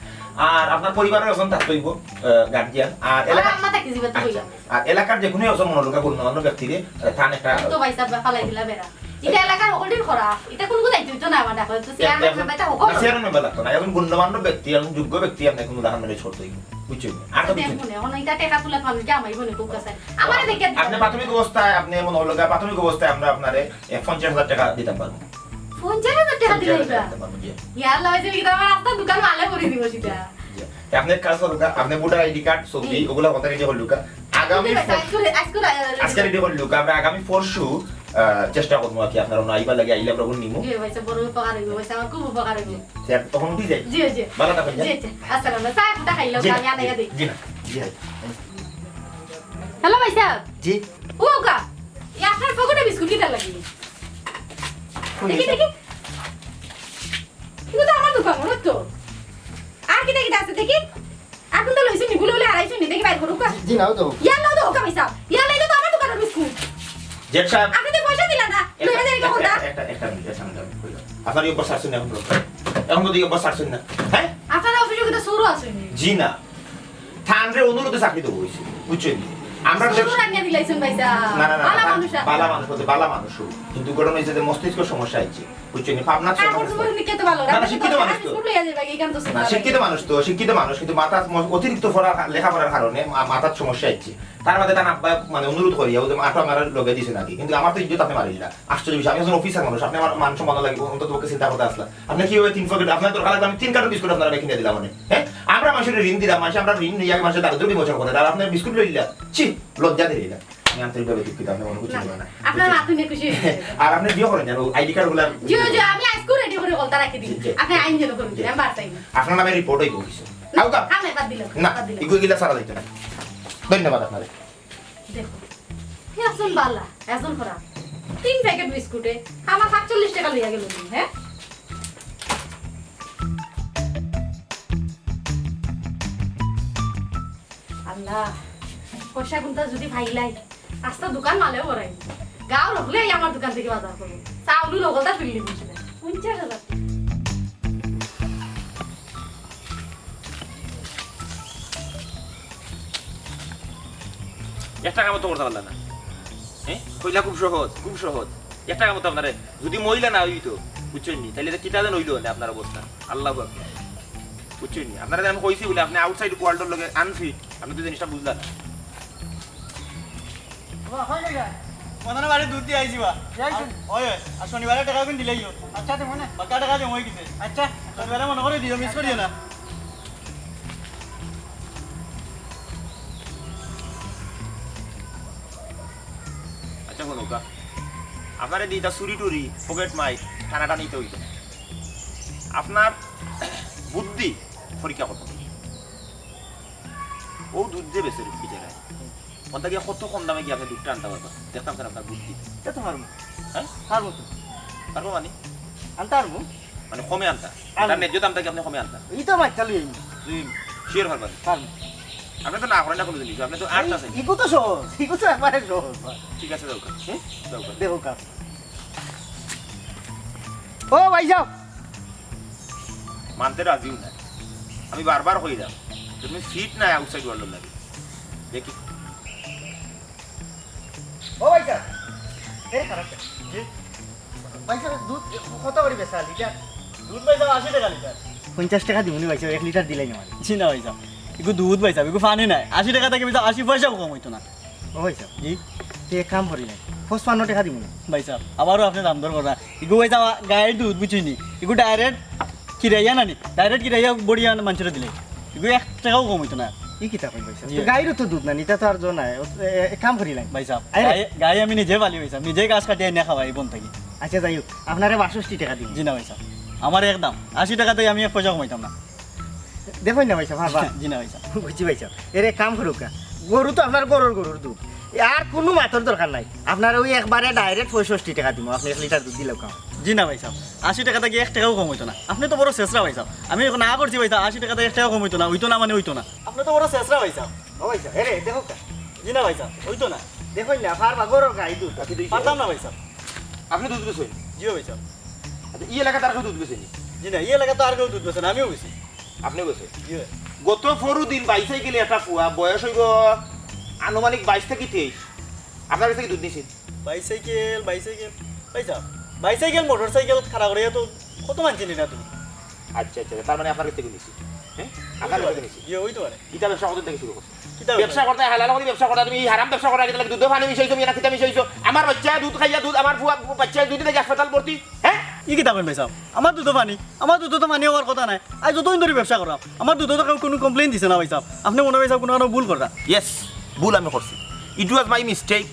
আর আপনার পরিবারের এখন থাকতে হইব, আহ, গার্জিয়ান। আর আমার এলাকা আম্মা থাকি জীবিত আচ্ছা। হইয়া। আর এলাকার যে কোনো একজন মনোরোগা গণ্যমান্য ব্যক্তিরে, আহ, থান একটা তো ভাই সাহেব ফালাই দিলা বেড়া। এটা এলাকার হকলটির খরা। এটা কোন কোথায় তুই তো না আমার ডাকো। তো চেয়ারম্যান এখন মেম্বার এটা হকল। চেয়ারম্যান মেম্বার লাগতো না। এখন গণ্যমান্য ব্যক্তি, এখন যোগ্য ব্যক্তি আপনি কোনো রাখান ম্যানেজ করতে হইব। বুঝছেন? আর তো কিছু না। এখন এটা টেকা তুলে মানুষ কি আমাই বনে খুব কাছে। আমারে দেখে আপনি প্রাথমিক অবস্থায়, আপনি মনোরোগা প্রাথমিক অবস্থায় আমরা আপনারে, এ, পঞ্চাশ হাজার টাকা দিতে পারবো। পঞ্চাশ হাজার টাকা দিলে পঞ্চাশ হাজার টাকা এটা? দিতে পারবো, জি। ইয়া আল্লাহ, ওই যে কি তোমার আস্তা দোকান মালে করে দিব সেটা। জি। আপনি এক কাজ করুন, আপনি ভোটার আইডি কার্ড, ছবি, জি। ওগুলা কথা রেডি করলুকা। আগামী জি, ভাই, ফর-, আজকে, আজকে, আজকে রেডি করলুকা। আমরা আগামী পরশু, আহ, চেষ্টা করবো আর কি, আপনারা অন্য আইবার লাগে আইলে আমরা নিমু। জি, ভাই, স্যার, বড় উপকার হইব, ভাই, স্যার, আমার খুব উপকার হইব। স্যার, তখন উঠি যাই? জি, জি। ভালো থাকবেন, জি, জি। জি। আসসালাম, স্যার, একটা খাইলাম, জি না, আমি আনাইয়া জি, দিই। জি না, জি না। হ্যালো, ভাই সাহেব। জি। ও কা, এই আপনার পকেটে বিস্কুট কিটা লাগি? কই দেখি, গেছে? দেখি। কিন্তু তো আমার দোকান, ওর তো। আর কিটা কিটা আছে দেখি? আর কোনটা লইছে নি? গুলো গুলো হারাইছে নি? দেখি বাইর করুক। জি, নাও তো। ইয়া নাও তো, ওকা পয়সা। ইয়া লইলে তো আমার দোকানের বিস্কুট। জেড সাহেব। আপনি তো পয়সা দিলা না। একটা, লইয়া যাই একটা, কোনটা? একটা, একটা, একটা মিনিট, একটা মিনিট, আমি কই যাই? আপনার এই অবস্থা শুনে এখন বলতে, এখন তো এই অবস্থা শুনে না। হ্যাঁ? আপনার অফিসে কিন্তু চুরও আছে নি? জি না। থানরে অনুরোধে চাকরি দেবো হয়েছে, বুঝছেন? আমরা যে- শুরু রাখিয়া দিলাইছেন ভাইসাব। না, না, না, বালা না, মানুষ আপনি। বালা মানুষ বলতে বালা মানুষ। কিন্তু ঘটনা হয়েছে যে মস্তিষ্ক সমস্যা হয়েছে, বুঝছেন নি? ভাবনা কাপড় সমস্যা। চোপড় নিকে তো ভালো না, না, না, শিক্ষিত মানুষ তো। স্কুল লইয়া যাবে, এই কাম তো না, না, শিক্ষিত মানুষ তো, শিক্ষিত মানুষ, কিন্তু মাথা ম-, অতিরিক্ত পড়া, লেখাপড়ার কারণে মা-, মাথার সমস্যা হচ্ছে। তার বাদে তার আব্বা মানে অনুরোধ করিয়া, ও যে মাঠও আমার লগে দিছে নাকি, কিন্তু আমার তো ইজ্জত আপনি মারিল না। আশ্চর্য বিষয়, আমি একজন অফিসার মানুষ, আপনি আমার মান সম্মান লাগবে, অন্তত পক্ষে চিন্তা করতে আসলাম। আপনি কি ওই তিন পকেট, আপনার দরকার লাগলে আমি তিন কার্টন বিস্কুট আপনার কিনে দিলাম মানে, হ্যাঁ? আমরা মানুষের ঋণ দিলাম, মানুষ আমরা ঋণ নিয়ে মানুষের দারিদ্র বিমোচন করে, আর আপনার বিস্কুট লইলা, ছি, লজ্জা দিলে না। আমি আন্তরিকভাবে দুঃখিত, আপনি মনে করছেন না, না। আপনার হাতে নিয়ে খুশি হয়েছে। আর আপনি জিও করেন যেন আইডি কার্ড গুলা। জিও, জিও, আমি আজকে রেডি করে বলতে রাখি দিই। জি, জি। আপনি আইন যেন করুন, জি। আমি বার্তাই না। আপনার নামে রিপোর্ট হইব কিছু। না, আউকা। আমি বাদ দিলাম, না, বাদ দিলাম। এগুলো গিলা সারা দিতে না। ধন্যবাদ আপনারে। দেখো, হে একজন বালা, একজন খারাপ। তিন প্যাকেট বিস্কুটে আমার সাতচল্লিশ টাকা লইয়া গেল, হ্যাঁ? আল্লাহ, পয়সা কোনটা যদি পাইলাই, আস্তা দোকান মালেও ভরাই। গাঁও রকলে আমার দোকান থেকে বাজার করবো। চাউলু লগলটা তুললি বুঝলে। পঞ্চাশ হাজার। একটা কামও তো করতে পারলা না। হ্যাঁ, কইলা খুব সহজ, খুব সহজ। একটা কামও তো আপনারে, যদি মহিলা না হইতো, বুঝছেন নি, তাহলে এটা কিতা যেন হইলো না আপনার অবস্থা। আল্লাহু আকবার। বুঝছেন নি, আপনারা যে আমি কইছি বলে আপনি আউটসাইড ওয়ার্ল্ডের লগে আনফিট, আপনি তো জিনিসটা বুঝলা না। বাবা, কই যাইবা? মদনর বাড়ি দুধ দিয়া আইছি বা। দিয়া আইছো? ওই, ওই, আর শনিবারে টাকা কিন্তু দিলাইও। আচ্ছা, তো মনে। বাক্কা টাকা জমা হয়ে গেছে। আচ্ছা। শনিবারে মনে করে দিও, মিস করিও না। আচ্ছা, বলো কা, আপনারে দিতা চুরি টুরি, পকেট মাইর, টানাটানি তো হইতো না। আপনার বুদ্ধি পরীক্ষা করতে হবে। ও দুধ যে বেচে রুটি যারা, ওখান থেকে কত কম দামে গিয়ে আপনি দুধটা আনতে পারবেন? দেখতাম স্যার আপনার বুদ্ধি। এটা তো পারবো। হ্যাঁ? পারবো তো। পারবো মানে? আনতে পারবো। মানে কমে আনতা? পারবো। তার ন্যায্য দামটা কি আপনি কমে আনতা? এই তো মাইকা লই আইনি। তুই শিওর পারবা? পারবো। আপনি তো না করেন না কোনো জিনিস, আপনি তো আর্ট এই আছেন। ইগু তো সহজ, ইগু তো একবারে সহজ। ঠিক আছে, দরকার। হুম? দরকার। দেখো কাজ। ও ভাই সাহেব। মানতে রাজিও না। আমি বারবার কইলাম, তুমি ফিট না আউটসাইড ওয়ার্ল্ড লাগে। দেখি। ও ভাই সাহেব, এই খারাপ। জি? ভাই সাহেব, দুধ কত করে বেচা লিটার? দুধ ভাই সাহেব আশি টাকা লিটার। পঞ্চাশ টাকা দিমুনি ভাই সাহেব, এক লিটার দিলাই না। জি না ভাই সাহেব, ইগু দুধ ভাই সাহেব, ইগু পানি নাই। আশি টাকা থাকি ভাই সাহেব আশি পয়সাও কম হইতো না। ও ভাই সাহেব, জি? তে এক কাম করি নাই, পঁচপান্ন টাকা দিমুনি। ভাই সাহেব, আবারও আপনি দাম দর কররা। ইগু ভাই সাহেব গাইর দুধ বুঝছইন নি, ইগু ডাইরেক্ট কিরাইয়া নানি, ডাইরেক্ট কিরাইয়া বড়িয়া মানুষরে দিলে। ইগু এক টাকাও কম হইতো না। ই কিতা কই ভাই সাহেব? জি। তো গাইরও তো দুধ না, ইটা তো আর জো নাই। ও, এ, এক কাম করি নাই। ভাই সাহেব, আরে। গাই, গাই আমি নিজে পালি ভাই সাহেব, নিজে ঘাস কাটি আনিয়া খাওয়াই বন থাকি। আচ্ছা যাই হোক, আপনারে বাষট্টি টাকা দিমু। জি না ভাই সাহেব, আমার একদম আশি টাকা থাকি আমি এক পয়সা কমাইতাম না। দেখইন না ভাই সাহেব, হ্যাঁ, বা- জি না ভাই সাহেব। বুঝছি ভাই সাহেব। এরে কাম করুক্কা। গরু তো আপনার গরুর গরুর দুধ। আর কুনু মাতর দরকার নাই। আপনারে ওই একবারে ডাইরেক্ট পঁয়ষট্টি টাকা দিমু। আপনি এক লিটার দুধ দিলেও কাম। জি না ভাই সাহেব, আশি টাকা থাকি এক টাকাও কম হইতো না। আপনি তো বড় শেষরা ভাই সাহেব। আমি এখন না করছি ভাই সাহেব, আশি টাকা থাকি এক টাকাও কম হইতো না, হইতো না মানে হইতো না। আপনি তো বড় শেষরা ভাই সাহেব। ও ভাই সাহেব, এরে দেখো কা। জি না ভাই সাহেব, হইতো না। দেখইন না, ফার বা গরুর গাই দুধ। আপনি দুই পারতাম না ভাই সাহেব। আপনি দুধ বেচইন? জি ভাই সাহেব। আচ্ছা, এই এলাকাত আর কেউ দুধ বেচে নি? জি না, এই এলাকাত তো আর কেউ দুধ বেচে না, আমিও বেচি। আপনিও বেচইন? জি ভাই। গত পরশু দিন বাইসাইকেলে একটা ফুয়া, বয়স হইব আনুমানিক বাইশ থেকে তেইশ, আপনার কাছে কি দুধ নিছিল? বাইসাইকেল, বাইসাইকেল, ভাই সাহেব, বাইসাইকেল, মোটরসাইকেল খাড়া করিয়া তো কত মানছি নি না তুমি? আচ্ছা, আচ্ছা, তার মানে আপনার কাছ থেকে নিছি? হ্যাঁ? আপনার কাছ থেকে নিছি? ইয়ে, ওই তো মানে। কিতা ব্যবসা কত থেকে শুরু করছো? কিতা ব্যবসা? ব্যবসা করতে হালাল করি ব্যবসা করতে, তুমি এই হারাম ব্যবসা করার আগে তাহলে দুধে পানি মিশাইছো, না কিতা মিশাইছো? আমার বাচ্চা দুধ খাইয়া দুধ, আমার ফুয়া বাচ্চা দুধ থেকে হাসপাতাল ভর্তি, হ্যাঁ? ই কিতা কইন ভাই সাহেব? আমার দুধ তো পানি, আমার দুধ তো পানি হওয়ার কথা নাই। আজ যতদিন ধরে ব্যবসা করাম, আমার দুধ তো কেউ কোনো কমপ্লেইন দিছে না ভাই সাহেব। আপনি মনে হয় ভাই সাহেব কোনো কারণে ভুল কররা। ইয়েস, ভুল আমি করছি। It was my mistake।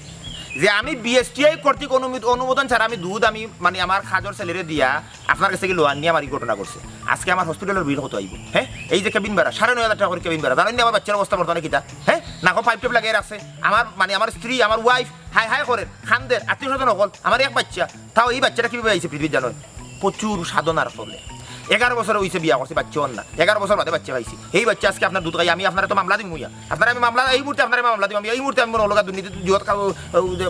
যে আমি বিএসটিআই কর্তৃক অনুমোদ-, অনুমোদন ছাড়া আমি দুধ আমি মানে আমার খাজর ছেলেরে দিয়া আপনার কাছে কি লোয়ার নিয়ে আমার এই ঘটনা করছে। আজকে আমার হসপিটালের বিল কত আইব? হ্যাঁ, এই যে কেবিন ভাড়া, সাড়ে নয় হাজার টাকা করে কেবিন ভাড়া। জানেন না আমার বাচ্চার অবস্থা বর্তমানে কিতা? হ্যাঁ, নাকো পাইপ টেপ লাগিয়ে রাখছে। আমার মানে আমার স্ত্রী, আমার ওয়াইফ হায় হায় করে, খান্দের, আত্মীয় স্বজন হকল। আমার এক বাচ্চা, তাও এই বাচ্চাটা কিভাবে আইছে পৃথিবীত জানো? প্রচুর সাধনার ফলে। এগারো বছর হইছে বিয়া করছে, বাচ্চা অর না। এগারো বছর বাদে বাচ্চা পাইছি। এই বাচ্চা আজকে আপনার দুধ খাই, আমি আপনারে তো মামলা দিমু ইয়া। আপনারে আমি মামলা, এই মুহূর্তে আপনারে আমি মামলা দিমু। আমি এই মুহূর্তে আমি মনে অলো দুর্নীতি, জুয়াত খাবো,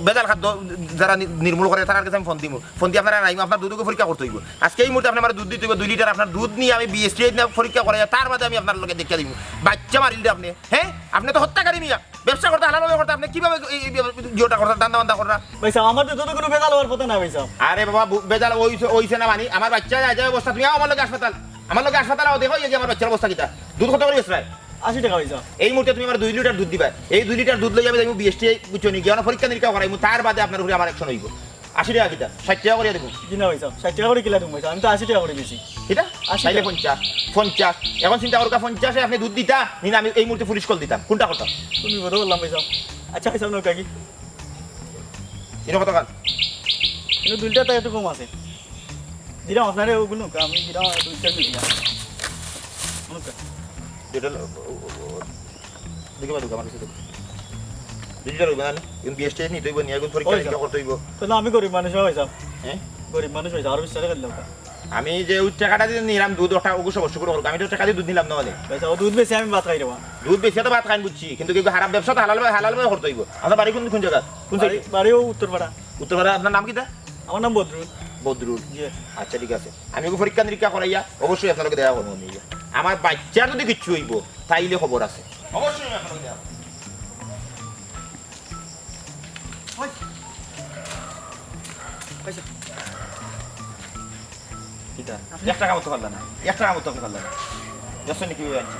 বেজাল খাদ্য যারা নি-, নির্মূল করে, তারার কাছে আমি ফোন দিমু। ফোন দিয়ে আপনারা আইমু, আপনার দুধকে পরীক্ষা করতে হইব। আজকে এই মুহূর্তে আপনি আমার দুধ দিতে হইব দুই লিটার, আপনার দুধ নিয়ে আমি বিএসটিআই নিয়ে পরীক্ষা করে, তার বাদে আমি আপনার লগে দেখিয়ে দিমু। বাচ্চা মারিল রে আপনি, হ্যাঁ? আপনি তো হত্যাকারী মিয়া। ব্যবসা করতা, হালাল ভাবে করতা, আপনে কিভাবে এই, এই, এই, ইয়েটা করতা, ধান্দা বান্দা করতা? ভাইসাব, আমার তো দুধো কুনু ভেজাল অওয়ার কথা না ভাইসাব। আরে বাবা, বু-, ভেজাল অইছে, অইছে না মানি, আমার বাইচ্চা যায়, যায় অবস্থা, তুমি আও আমার লগে হাসপাতাল, আমার লগে হাসপাতাল আও, দেখো এই যে আমার বাইচ্চার অবস্থা কিতা, দুধ কত করি বেচরায়? আশি টেকা ভাইসাব। এই মুহূর্তে তুমি আমার দুই লিটার দুধ দিবায়, এই দুই লিটার দুধ লইয়া আমি যাইমু বিএসটি, বুঝছো নি, গিয়া পরীক্ষা নিরীক্ষা করাইমু, তার বাদে আপনার উপরে আমার action অইবো। আশি টেকা কিতা? ষাইট টেকা করিয়া দেখো। জি না ভাইসাব, ষাইট টেকা করি কিলা দিমু ভাইসাব, আমি তো আশি টেকা করি বেচি। কিতা? আশি তাইলে টেকা। পঞ্চাশ, পঞ্চাশ। এখন চিন্তা করো, পঞ্চাশে আপনে দুধ দিতা, নি না আমি এই মুহূর্তে পুলিশ কল দিতাম, কুনটা করতা? তুমি বড় বললাম ভাইসাব। আচ্ছা ভাইসাব, নৌকা কি? ইনো কত খান? ইনো দুইটা তো একটু কম আছে। দিলাম আপনারে ওগুলো, আমি দিলাম দুইটা দিলাম। নৌকা। দুইটা ল-, ও, ও, ও, দেখে বা, দেখে আমার কাছে দেখে। ডিজিটাল অইবো না, এখন বিএসটি নিতে অইবো, নিয়ে এখন পরীক্ষা ওই নিরীক্ষা যা। করতে অইবো। তো না, আমি গরিব মানুষ ভাইসাব। হ্যাঁ? গরিব মানুষ ভাইসাব, আরো বিশ টাকা দিলাম। আমি যে ওই টাকাটা দিয়ে নিলাম দুধ, ওটা ওগু সব শুক্র করুক, আমি তো টাকা দিয়ে দুধ নিলাম না মানে। ভাইসাব, ও দুধ বেচি আমি ভাত খাই রে বা। দুধ বেচি তো ভাত খাইন বুঝছি, কিন্তু কি হারাম ব্যবসা তো হালাল ভাবে, হালাল ভাবে করতে অইবো। আপনার বাড়ি কোন, কোন জায়গা? কোন বাড়ি, সাইডে? বাড়ি ও উত্তরপাড়া। উত্তরপাড়া, আপনার নাম কিতা? আমার নাম বদরুল। বদরুল। জি। আচ্ছা, ঠিক আছে। আমি ওকে পরীক্ষা নিরীক্ষা করাইয়া অবশ্যই আপনার লগে দেখা করবো নিয়ে। আমার বাইচ্চার যদি কিচ্ছু অইবো, তাইলে খবর আছে। অবশ্যই আমি আপনার লগে দেখা করবো। ওই। পয়সা। কিতা? আপনি একটা কামড় তো পারলা না। একটা কামড় তো পারলা না। দেখছো নি কিভাবে আনছি?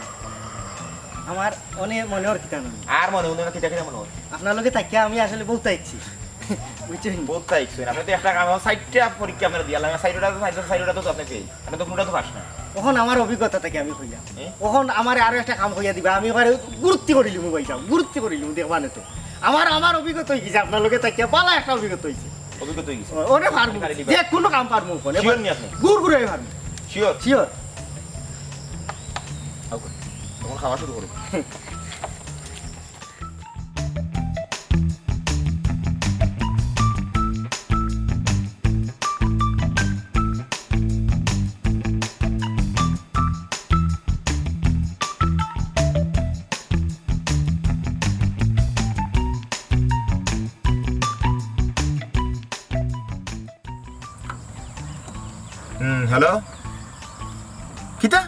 আমার অনে মনে অর কিতা নাই। আর মনে অর না, কিতা কিতা মনে অর? আপনার লগে থাকিয়া আমি আসলে বউত আইছি। বুঝছেন? বউত আইছি। আপনি তো একটা কামড়, চাইরটা পরীক্ষা আপনারে দিলাম। চাইরটা তো, চাইরটা, চাইরটা তো আপনি ফেল। আপনি তো কোনোটা তো পাস না। অখন আমার অভিজ্ঞতা থাকি আমি কইলাম। এ? অখন আমারে আরো একটা কাম কইয়া দিবা। আমি এবারে গুরুত্তি করিলিমু ভাইসাব। গুরুত্তি করিলিমু, দেখবা না তো। আমার, আমার অভিজ্ঞতা অই গেছে আপনার লগে থাকিয়া। ভালা একটা অভিজ্ঞতা অইছে। অভিজ্ঞতা অই গেছে। ও-, ওরে পারমু। গাড়ি দিবা। যে কোনো কাম পারমু ওখানে। Sure নি আপনি? গুড় গুড়ে পারমু। Sure? Sure। আও, তখন খাওয়া শুরু করো। হুম, হ্যালো? কিতা?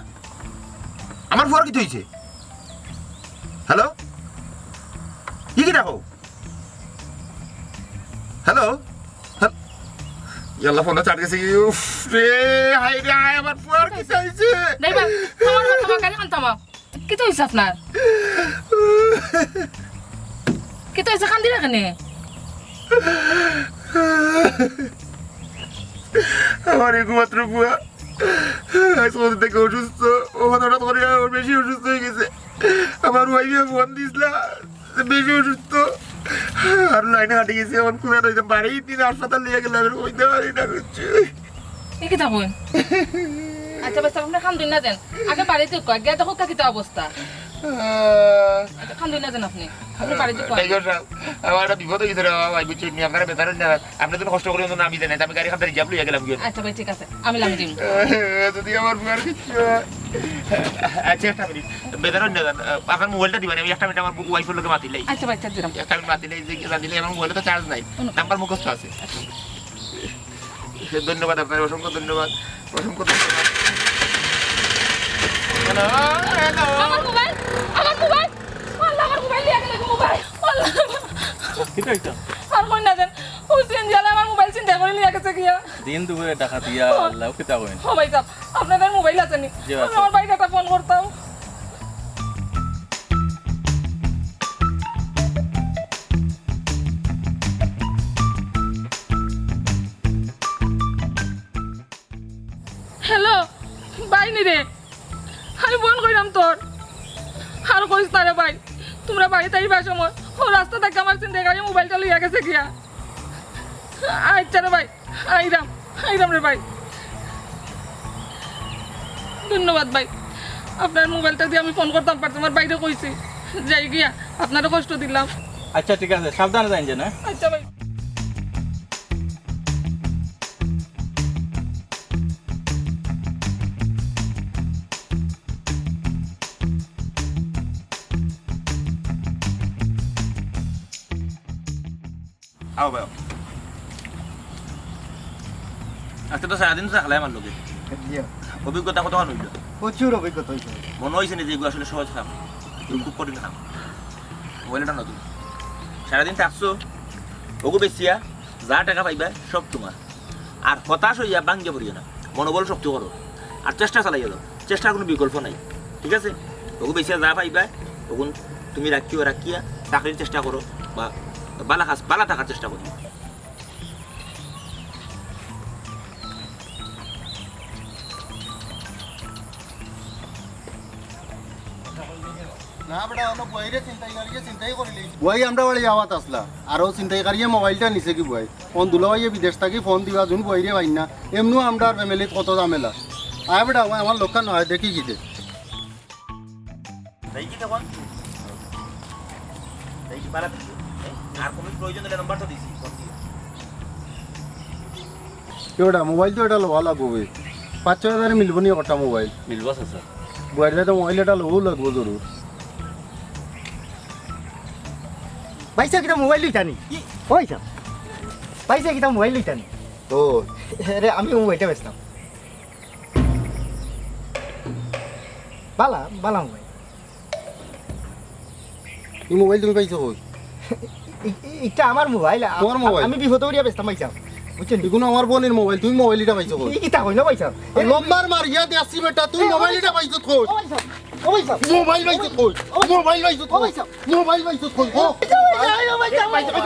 আমার ফুয়ার কিতা অইছে? হ্যালো? ই কিতা কও? হ্যালো? হ্যাল-, ইয়াল্লা, ফোনটা চার্জ গেছে। উফ রে, হায় রে হায়, আমার ফুয়ার কিতা অইছে? দেখবা, থামাও, থামাও, গাড়ি খান থামাও। কিতা অইছে আপনার? কিতা অইছে? কান্দিরা কেনে? আমার একমাত্র ফুয়া আজ কদিন থাকি অসুস্থ। ও হঠাৎ করি আরো বেশি অসুস্থ অই গেছে। আমার ওয়াইফে ফোন দিছলা, বেশি অসুস্থ। আর লাইন কাটি গেছে, অখন কুনাত অইতাম, বাড়িত নি না হাসপাতাল লইয়া গেলাম, আমি কইতাম পারি না কিচ্ছু। এ কিতা কইন? আচ্ছা, ভাইসাব, আপনে কান্দইন না যেন। আগে বাড়িত যাউক্কা, গিয়া দেখউক্কা কিতা অবস্থা। আহ, আচ্ছা, কান্দইন না যেন আপনে। আপনে বাড়িত যাউক্কা। ড্রাইভার সাব, আমার একটা বিপদ অই গেছে রে বাবা, ভাই, বুঝছইন নি? আপনারা বেজার অইন না। আপনে তো কষ্ট করি অন্তত আমি জানাই, আমি গাড়ি খান reserve লইয়া গেলাম গিয়া। আচ্ছা ভাই, ঠিক আছে, আমি লাগাই দিমু। আহ, যদি আমার ফুয়ার কিচ্ছু হয়। আচ্ছা, একটা মিনিট, বেজার অইন না যেন। আহ, আপনার মোবাইলটা দিবা নি, আমি একটা মিনিট আমার ওয়াইফর লগে মাতিলাই। আচ্ছা ভাই, আচ্ছা, দিলাম। একটা মিনিট মাতিলাই, যে, জানিলে আমার মোবাইলে তো চার্জ নাই, হুম। নাম্বার মুখস্থ আছে। ধন্যবাদ আপনারে, অসংখ্য ধন্যবাদ, অসংখ্য ধন্যবাদ। Hello, hello. আমার মোবাইল, আমার মোবাইল, আল্লাহ, আমার মোবাইল নিয়া গেল, মোবাইল, আল্লাহ। কিতা অইছে? আর কইন না যেন, ও সিএনজি আলা আমার মোবাইল ছিনতাই করি নিয়া গেছে গিয়া। দিন দুপুরে ডাকাতি, ইয়া আল্লাহ, কিতা কইন? ও ভাইসাব, আপনার মোবাইল আছে নি? জি, আছে। আমার ভাইরে একটা ফোন করতাম। হ্যালো, ভাই নি রে, আমি ফোন কইরাম তোর। আর কইস না রে ভাই, তুমরা বাড়িত আইবার সময় ও রাস্তা থাকি আমার ছিনতাইকারীয়ে মোবাইলটা লইয়া গেছে গিয়া। আচ্ছা রে ভাই, আইরাম, আইরাম রে ভাই। ধন্যবাদ ভাই, আপনার মোবাইলটা দিয়া আমি ফোন করতাম পারতাম, আমার ভাইরে কইছি। যাই গিয়া, আপনারে কষ্ট দিলাম। আচ্ছা, ঠিক আছে, সাবধানে যাইন যেন, হ্যাঁ? আচ্ছা ভাই। আও ভাই। আজকে তো সারাদিন তো থাকলে আমার লগে। জি। অভিজ্ঞতা কতখান অইল? প্রচুর অভিজ্ঞতা অইছে। মনে অইছে নি যে এগু আসলে সহজ কাম? এগু খুব কঠিন কাম। মোবাইল ইটা নতুন। সারাদিন থাকছো, ওগু বেচিয়া যা টেকা পাইবায় সব তুমার। আর হতাশ অইয়া ভাঙ্গিয়া পড়িও না, মনোবল শক্ত করো, আর চেষ্টা চালাইয়া যাও। চেষ্টার কুনু বিকল্প নাই, ঠিক আছে? ওগু বেচিয়া যা পাইবায়, ওগুন তুমি রাখিও, রাখিয়া চাকরির চেষ্টা করো, বা বালা কাজ, বালা থাকার চেষ্টা করো। না বেটা, অনো বুয়াইরে ছিনতাই করিয়ে ছিনতাই করিলি। বুয়াই আমরার বাড়ি আওয়াত আছলা, আর অউ ছিনতাইকারিয়ে মোবাইলটা নিছে গি বুয়াই। অন দুলাভাইয়ে বিদেশ থাকি ফোন দিবা, যুন বুয়াইরে পাইন না। এমনেউ আমরার ফ্যামিলিত কত ঝামেলা। আয় বেটা, বুয়াই আমার লক্ষ্য নয়, দেখি কিতা। তাই কি তখন? তাই কি পারা দিছি? আর কুনু প্রয়োজন অইলে নাম্বার তো দিছি, ফোন দিও। কিতা বেটা, মোবাইল তো একটা লওয়া লাগবো বে। পাঁচ ছয় হাজারে মিলবো নি একটা মোবাইল? মিলবো চাচা। বুয়াইরে তো মোবাইল একটা লওয়াউ লাগবো জরুর। ভাইসাব, কিতা মোবাইল লইতা নি? কি? ও ভাইসাব, ভাইসাব, কিতা মোবাইল লইতা নি? ও। আরে, আমি মোবাইলটা বেচতাম। বালা, বালা মোবাইল। ই মোবাইল তুমি পাইছো কই? ই-, ই-, ইটা আমার মোবাইল। আ-, তোমার মোবাইল? আমি বিপদে পড়িয়া বেচতাম, ভাইসাব। বুঝছো নি? ইগুন আমার বইনর মোবাইল, তুমি মোবাইল ইটা পাইছো কই? ই কিতা কইন, ভাইসাব? লম্বার মারিয়া দেছি বেটা, তুমি মোবাইল ইটা পাইছো কই? ও ভাইসাব, ও ভাইসাব। মোবাইল পাইছো কই? ও ভাইসাব। মোবাইল পাইছো ও কই? ভাইসাব। মোবাইল পাইছো কই? ও। ও ভাইসাব, ও ভাইসাব।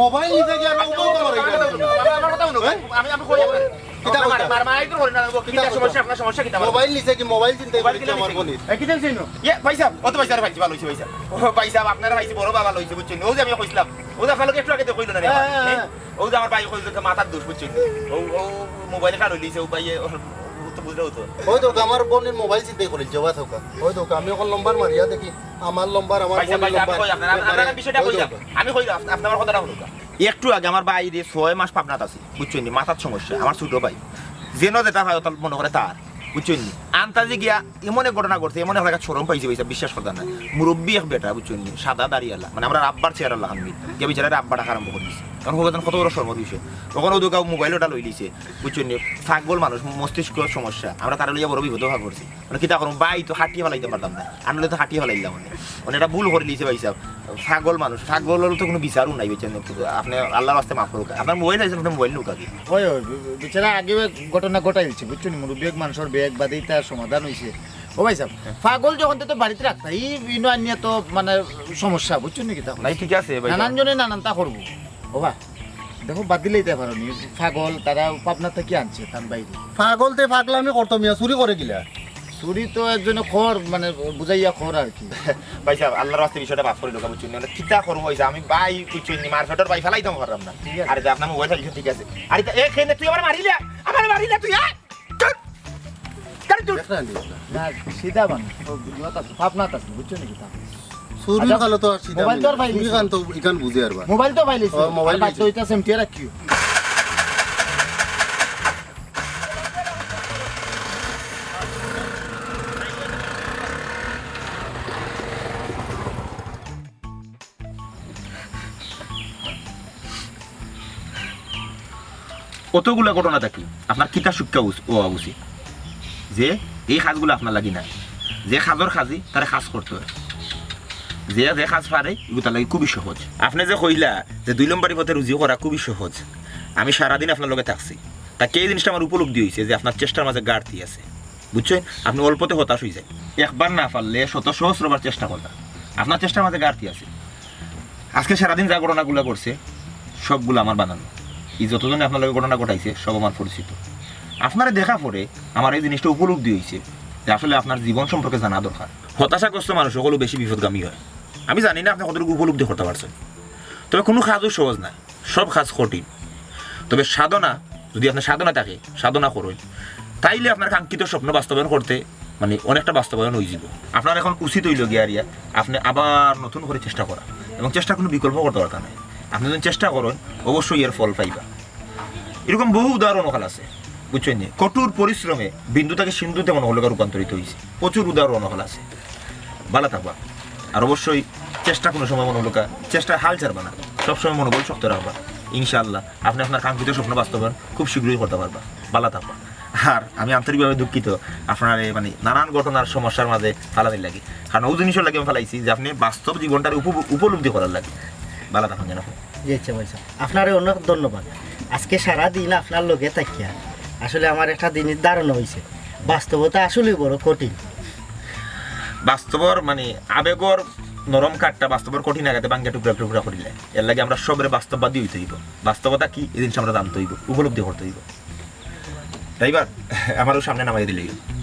মোবাইল নিতে গিয়া আর উবাও তো মারা গেল। আমার, আমার কথা হুনো। হ্যাঁ? আমি, আমি কই আপনার? কিতা মার-, মারামারি তো করি না, কিতা কিতা কইতা? সমস্যা, আপনার সমস্যা কিতা? মোবাইল নিছে কি? মোবাইল ছিনতাই করিছে আমার বইনর। এ, কিতা ছিনতাই? এ, ভাইসাব, ও তো ভাইসাব পাইছি, ভালা অইছে ভাইসাব। ও ভাইসাব, আপনারে পাইছি, বড় বালা অইছে, বুঝছইন? অউ যে আমি কইছলাম, অউ যে আপনার লগে একটু আগে তো কইলো না রে, হ্যাঁ, হ্যাঁ, হ্যাঁ। অউ যে আমার ভাই কইছে যে মাথার দোষ, বুঝছইন? অউ, অউ মোবাইল কার অইলিছে, অউ ভাইয়ে, ও, ও তো বুঝলেউ তো। ওই তো আমার বইনর মোবাইল ছিনতাই করিছে, ওবা থাকা। ওই তো আমি অখন লম্বার মারিয়া দেখি, আমার লম্বার, আমার ভাইসাব, বইনর ভাইসাব, আমি লম্বার। কই আপনার, আপনার, আপনার বিষয়টা ওই কই তো। যান? আমি কই আপ-, আপনার কথা হুনুক্কা। একটু আগে আমার ভাইরে ছয় মাস পাবনাত আছে, বুঝছইন নি? মাথার সমস্যা, আমার ছোট ভাই। যেন যেটা হয়, ওটা মনে করে তার, বুঝছইন নি? আন্তাজি গিয়া এমন এক ঘটনা ঘটছে, এমন এক জাগাত শরম পাইছে, ভাইসাব, বিশ্বাস করতা নায়। মুরব্বি এক বেটা, বুঝছইন নি? সাদা দাড়িআলা, মানে, আমরার আব্বার চেহারার লাখান মি-, গিয়া বেচারারে আব্বা ডাকা আরম্ভ করি দিছে। কারণ অউ কত বড় শরমর বিষয়। অখন অউ দুকাও মোবাইল ওটা লইলিছে, বুঝছইন নি? পাগল মানুষ, মস্তিষ্ক সমস্যা, আমরা তারে লইয়া বড় বিপদো পড়ছি। মানে, কিতা করমু? ভাই তো কাটিয়া ফালাইতাম পারতাম না, আনলে তো কাটিয়া ফালাইলাম অনে। মানে, এটা ভুল করিলিছে, ভাইসাব। পাগল মানুষ, পাগলর তো কুনু বিচারও নাই, বুঝছইন নি? আপনে আল্লার ওয়াস্তে মাফ করুক্কা। আপনার মোবাইল পাইছইন, আপনে মোবাইল নিউক্কা গি। ওই, ওই, বেচারা আগেউ এক ঘটনা ঘটাইলিছে, বুঝছইন নি? মুরব্বি এক মানষর বেগ বাদেই তার সমাধান অইছে। ও ভাইসাব, হ্যাঁ। পাগল যখন তো বাড়িত রাখতা, ই ইনো আনিয়া তো মানে সমস্যা, বুঝছইন নি কিতা? নাই, ঠিক আছে, ভাই। নানান জনে নানানতা করবো। ও বা, দেখো, বাদ দিলাইতায় পারো নি। পাগল, তারা পাবনা থাকি আনছে, তান ভাইরে। পাগল তে পাগলামি করতো মিয়া, চুরি করে কিলা? চুরি তো একজনে কর, মানে, বুঝাইয়া কর আর কি। ভাইসাব, আল্লার ওয়াস্তে বিষয়টা মাফ করিলাউক্কা, বুঝছইন নি? মানে, কিতা করমু, ভাইসাব? আমি ভাই, বুঝছইন নি, মারপেটর ভাই, ফালাইতাম পারলাম না। ঠিক আছে। আরে, যে আপনার মোবাইল ফালাইছো, ঠিক আছে। আরে, তা এ কেনে তুই আমারে মারিলা? আমারে মারিলা তুই, আ? চুপ! কেন চুপ? দেখরা নি? না, সিধা মানুষ, ও ইয়ত আছে, পাবনাত আছে, বুঝছো নি কিতা? চুরির আচ্ছা, কালো তো আর সিধা মোবাইল তো আর মানুষ। চুরি পাইলিছে। কান তো ইখান বুঝে আর বা। মোবাইল তো পাইলিছে। ও, মোবাইল আর বাদ পাইছে। তো ইটা সেমটিয়া রাখিও। অতগুলা ঘটনা থাকি আপনার কিতা শিক্ষা উচ-, অওয়া উচিত যে এই কাজগুলা আপনার লাগি নায়। যে কাজর কাজি তারে কাজ করতে অয়। যে, যে কাজ পারে, ইগু তার লাগি খুবই সহজ। আপনে যে কইলা যে দুই নম্বরি পথে রুজি করা খুবই সহজ, আমি সারাদিন আপনার লগে থাকছি, তা এই জিনিসটা আমার উপলব্ধি অইছে যে আপনার চেষ্টার মাঝে ঘাটতি আছে। বুঝছইন? আপনে অল্পতে হতাশ অইযাইন। একবার না পারলে শত সহস্রবার চেষ্টা করবা। আপনার চেষ্টার মাঝে ঘাটতি আছে। আজকে সারাদিন যে ঘটনাগুলা ঘটছে, সবগুলা আমার বানানো। ই যতজনে আপনার লগে ঘটনা ঘটাইছে, সব আমার পরিচিত। আপনারে দেখা পরে আমার এই জিনিসটা উপলব্ধি অইছে যে আসলে আপনার জীবন সম্পর্কে জানা দরকার। হতাশাগ্রস্ত মানুষ অকলউ বেশি বিপদগামী অয়। আমি জানি না আপনে কতটুকু উপলব্ধি করতা পারছইন, তবে কুনু কাজউ সহজ নায়। সব কাজ কঠিন, তবে সাধনা, যুদি আপনার সাধনা থাকে, সাধনা করইন, তাইলে আপনার কাঙ্ক্ষিত স্বপ্ন বাস্তবায়ন করতে, মানে, অনেকটা বাস্তবায়ন অইযিবো। আপনার অখন উচিত অইলো গিয়া আরিয়া, আপনে আবার নতুন করি চেষ্টা করা, এবং চেষ্টার কুনু বিকল্প করতা পারতা নায়। আপনে যুদি চেষ্টা করইন, অবশ্যই এর ফল পাইবা। এরকম বহু উদাহরণ অকল আছে, বুঝছইন নি? কঠোর পরিশ্রমে বিন্দু থাকি সিন্ধুতে মনো অইলো রূপান্তরিত অইছে, প্রচুর উদাহরণ অকল আছে। বালা থাকবা। আর অবশ্যই চেষ্টা কুনু সময় মনো অইলো, চেষ্টার হাল ছাড়বা না, সবসময় মনোবল শক্ত রাখবা। ইনশাআল্লাহ, আপনে আপনার কাঙ্ক্ষিত স্বপ্ন বাস্তবায়ন খুব শীঘ্রই করতা পারবা। বালা থাকবা। আর আমি আন্তরিকভাবে দুঃখিত আপনারে মানে নানান ঘটনার সমস্যার মাঝে ফালানির লাগি। কারণ অউ জিনিসর লাগি আমি ফালাইছি যে আপনে বাস্তব জীবনটারে উপ-, উপলব্ধি করার লাগি। ভালা থাকইন যেন। জি আচ্ছা ভাই সাহেব, আপনারে অনেক ধন্যবাদ। আজকে সারা দিন আপনার লগে থাকিয়া আসলে আমার একটা জিনিস ধারণা অইছে, বাস্তবতা আসলেই বড় কঠিন। বাস্তবর মানে আবেগর নরম কাঠটা বাস্তবর কঠিন আঘাতে ভাঙ্গিয়া টুকরা টুকরা করিলে। এর লাগি আমরা সবরে বাস্তববাদী অইতে অইবো। বাস্তবতা কি, এই জিনিস আমরা জানতে অইবো, উপলব্ধি করতে অইবো। ড্রাইভার, আমারেও সামনে নামাই দিলে অইবো।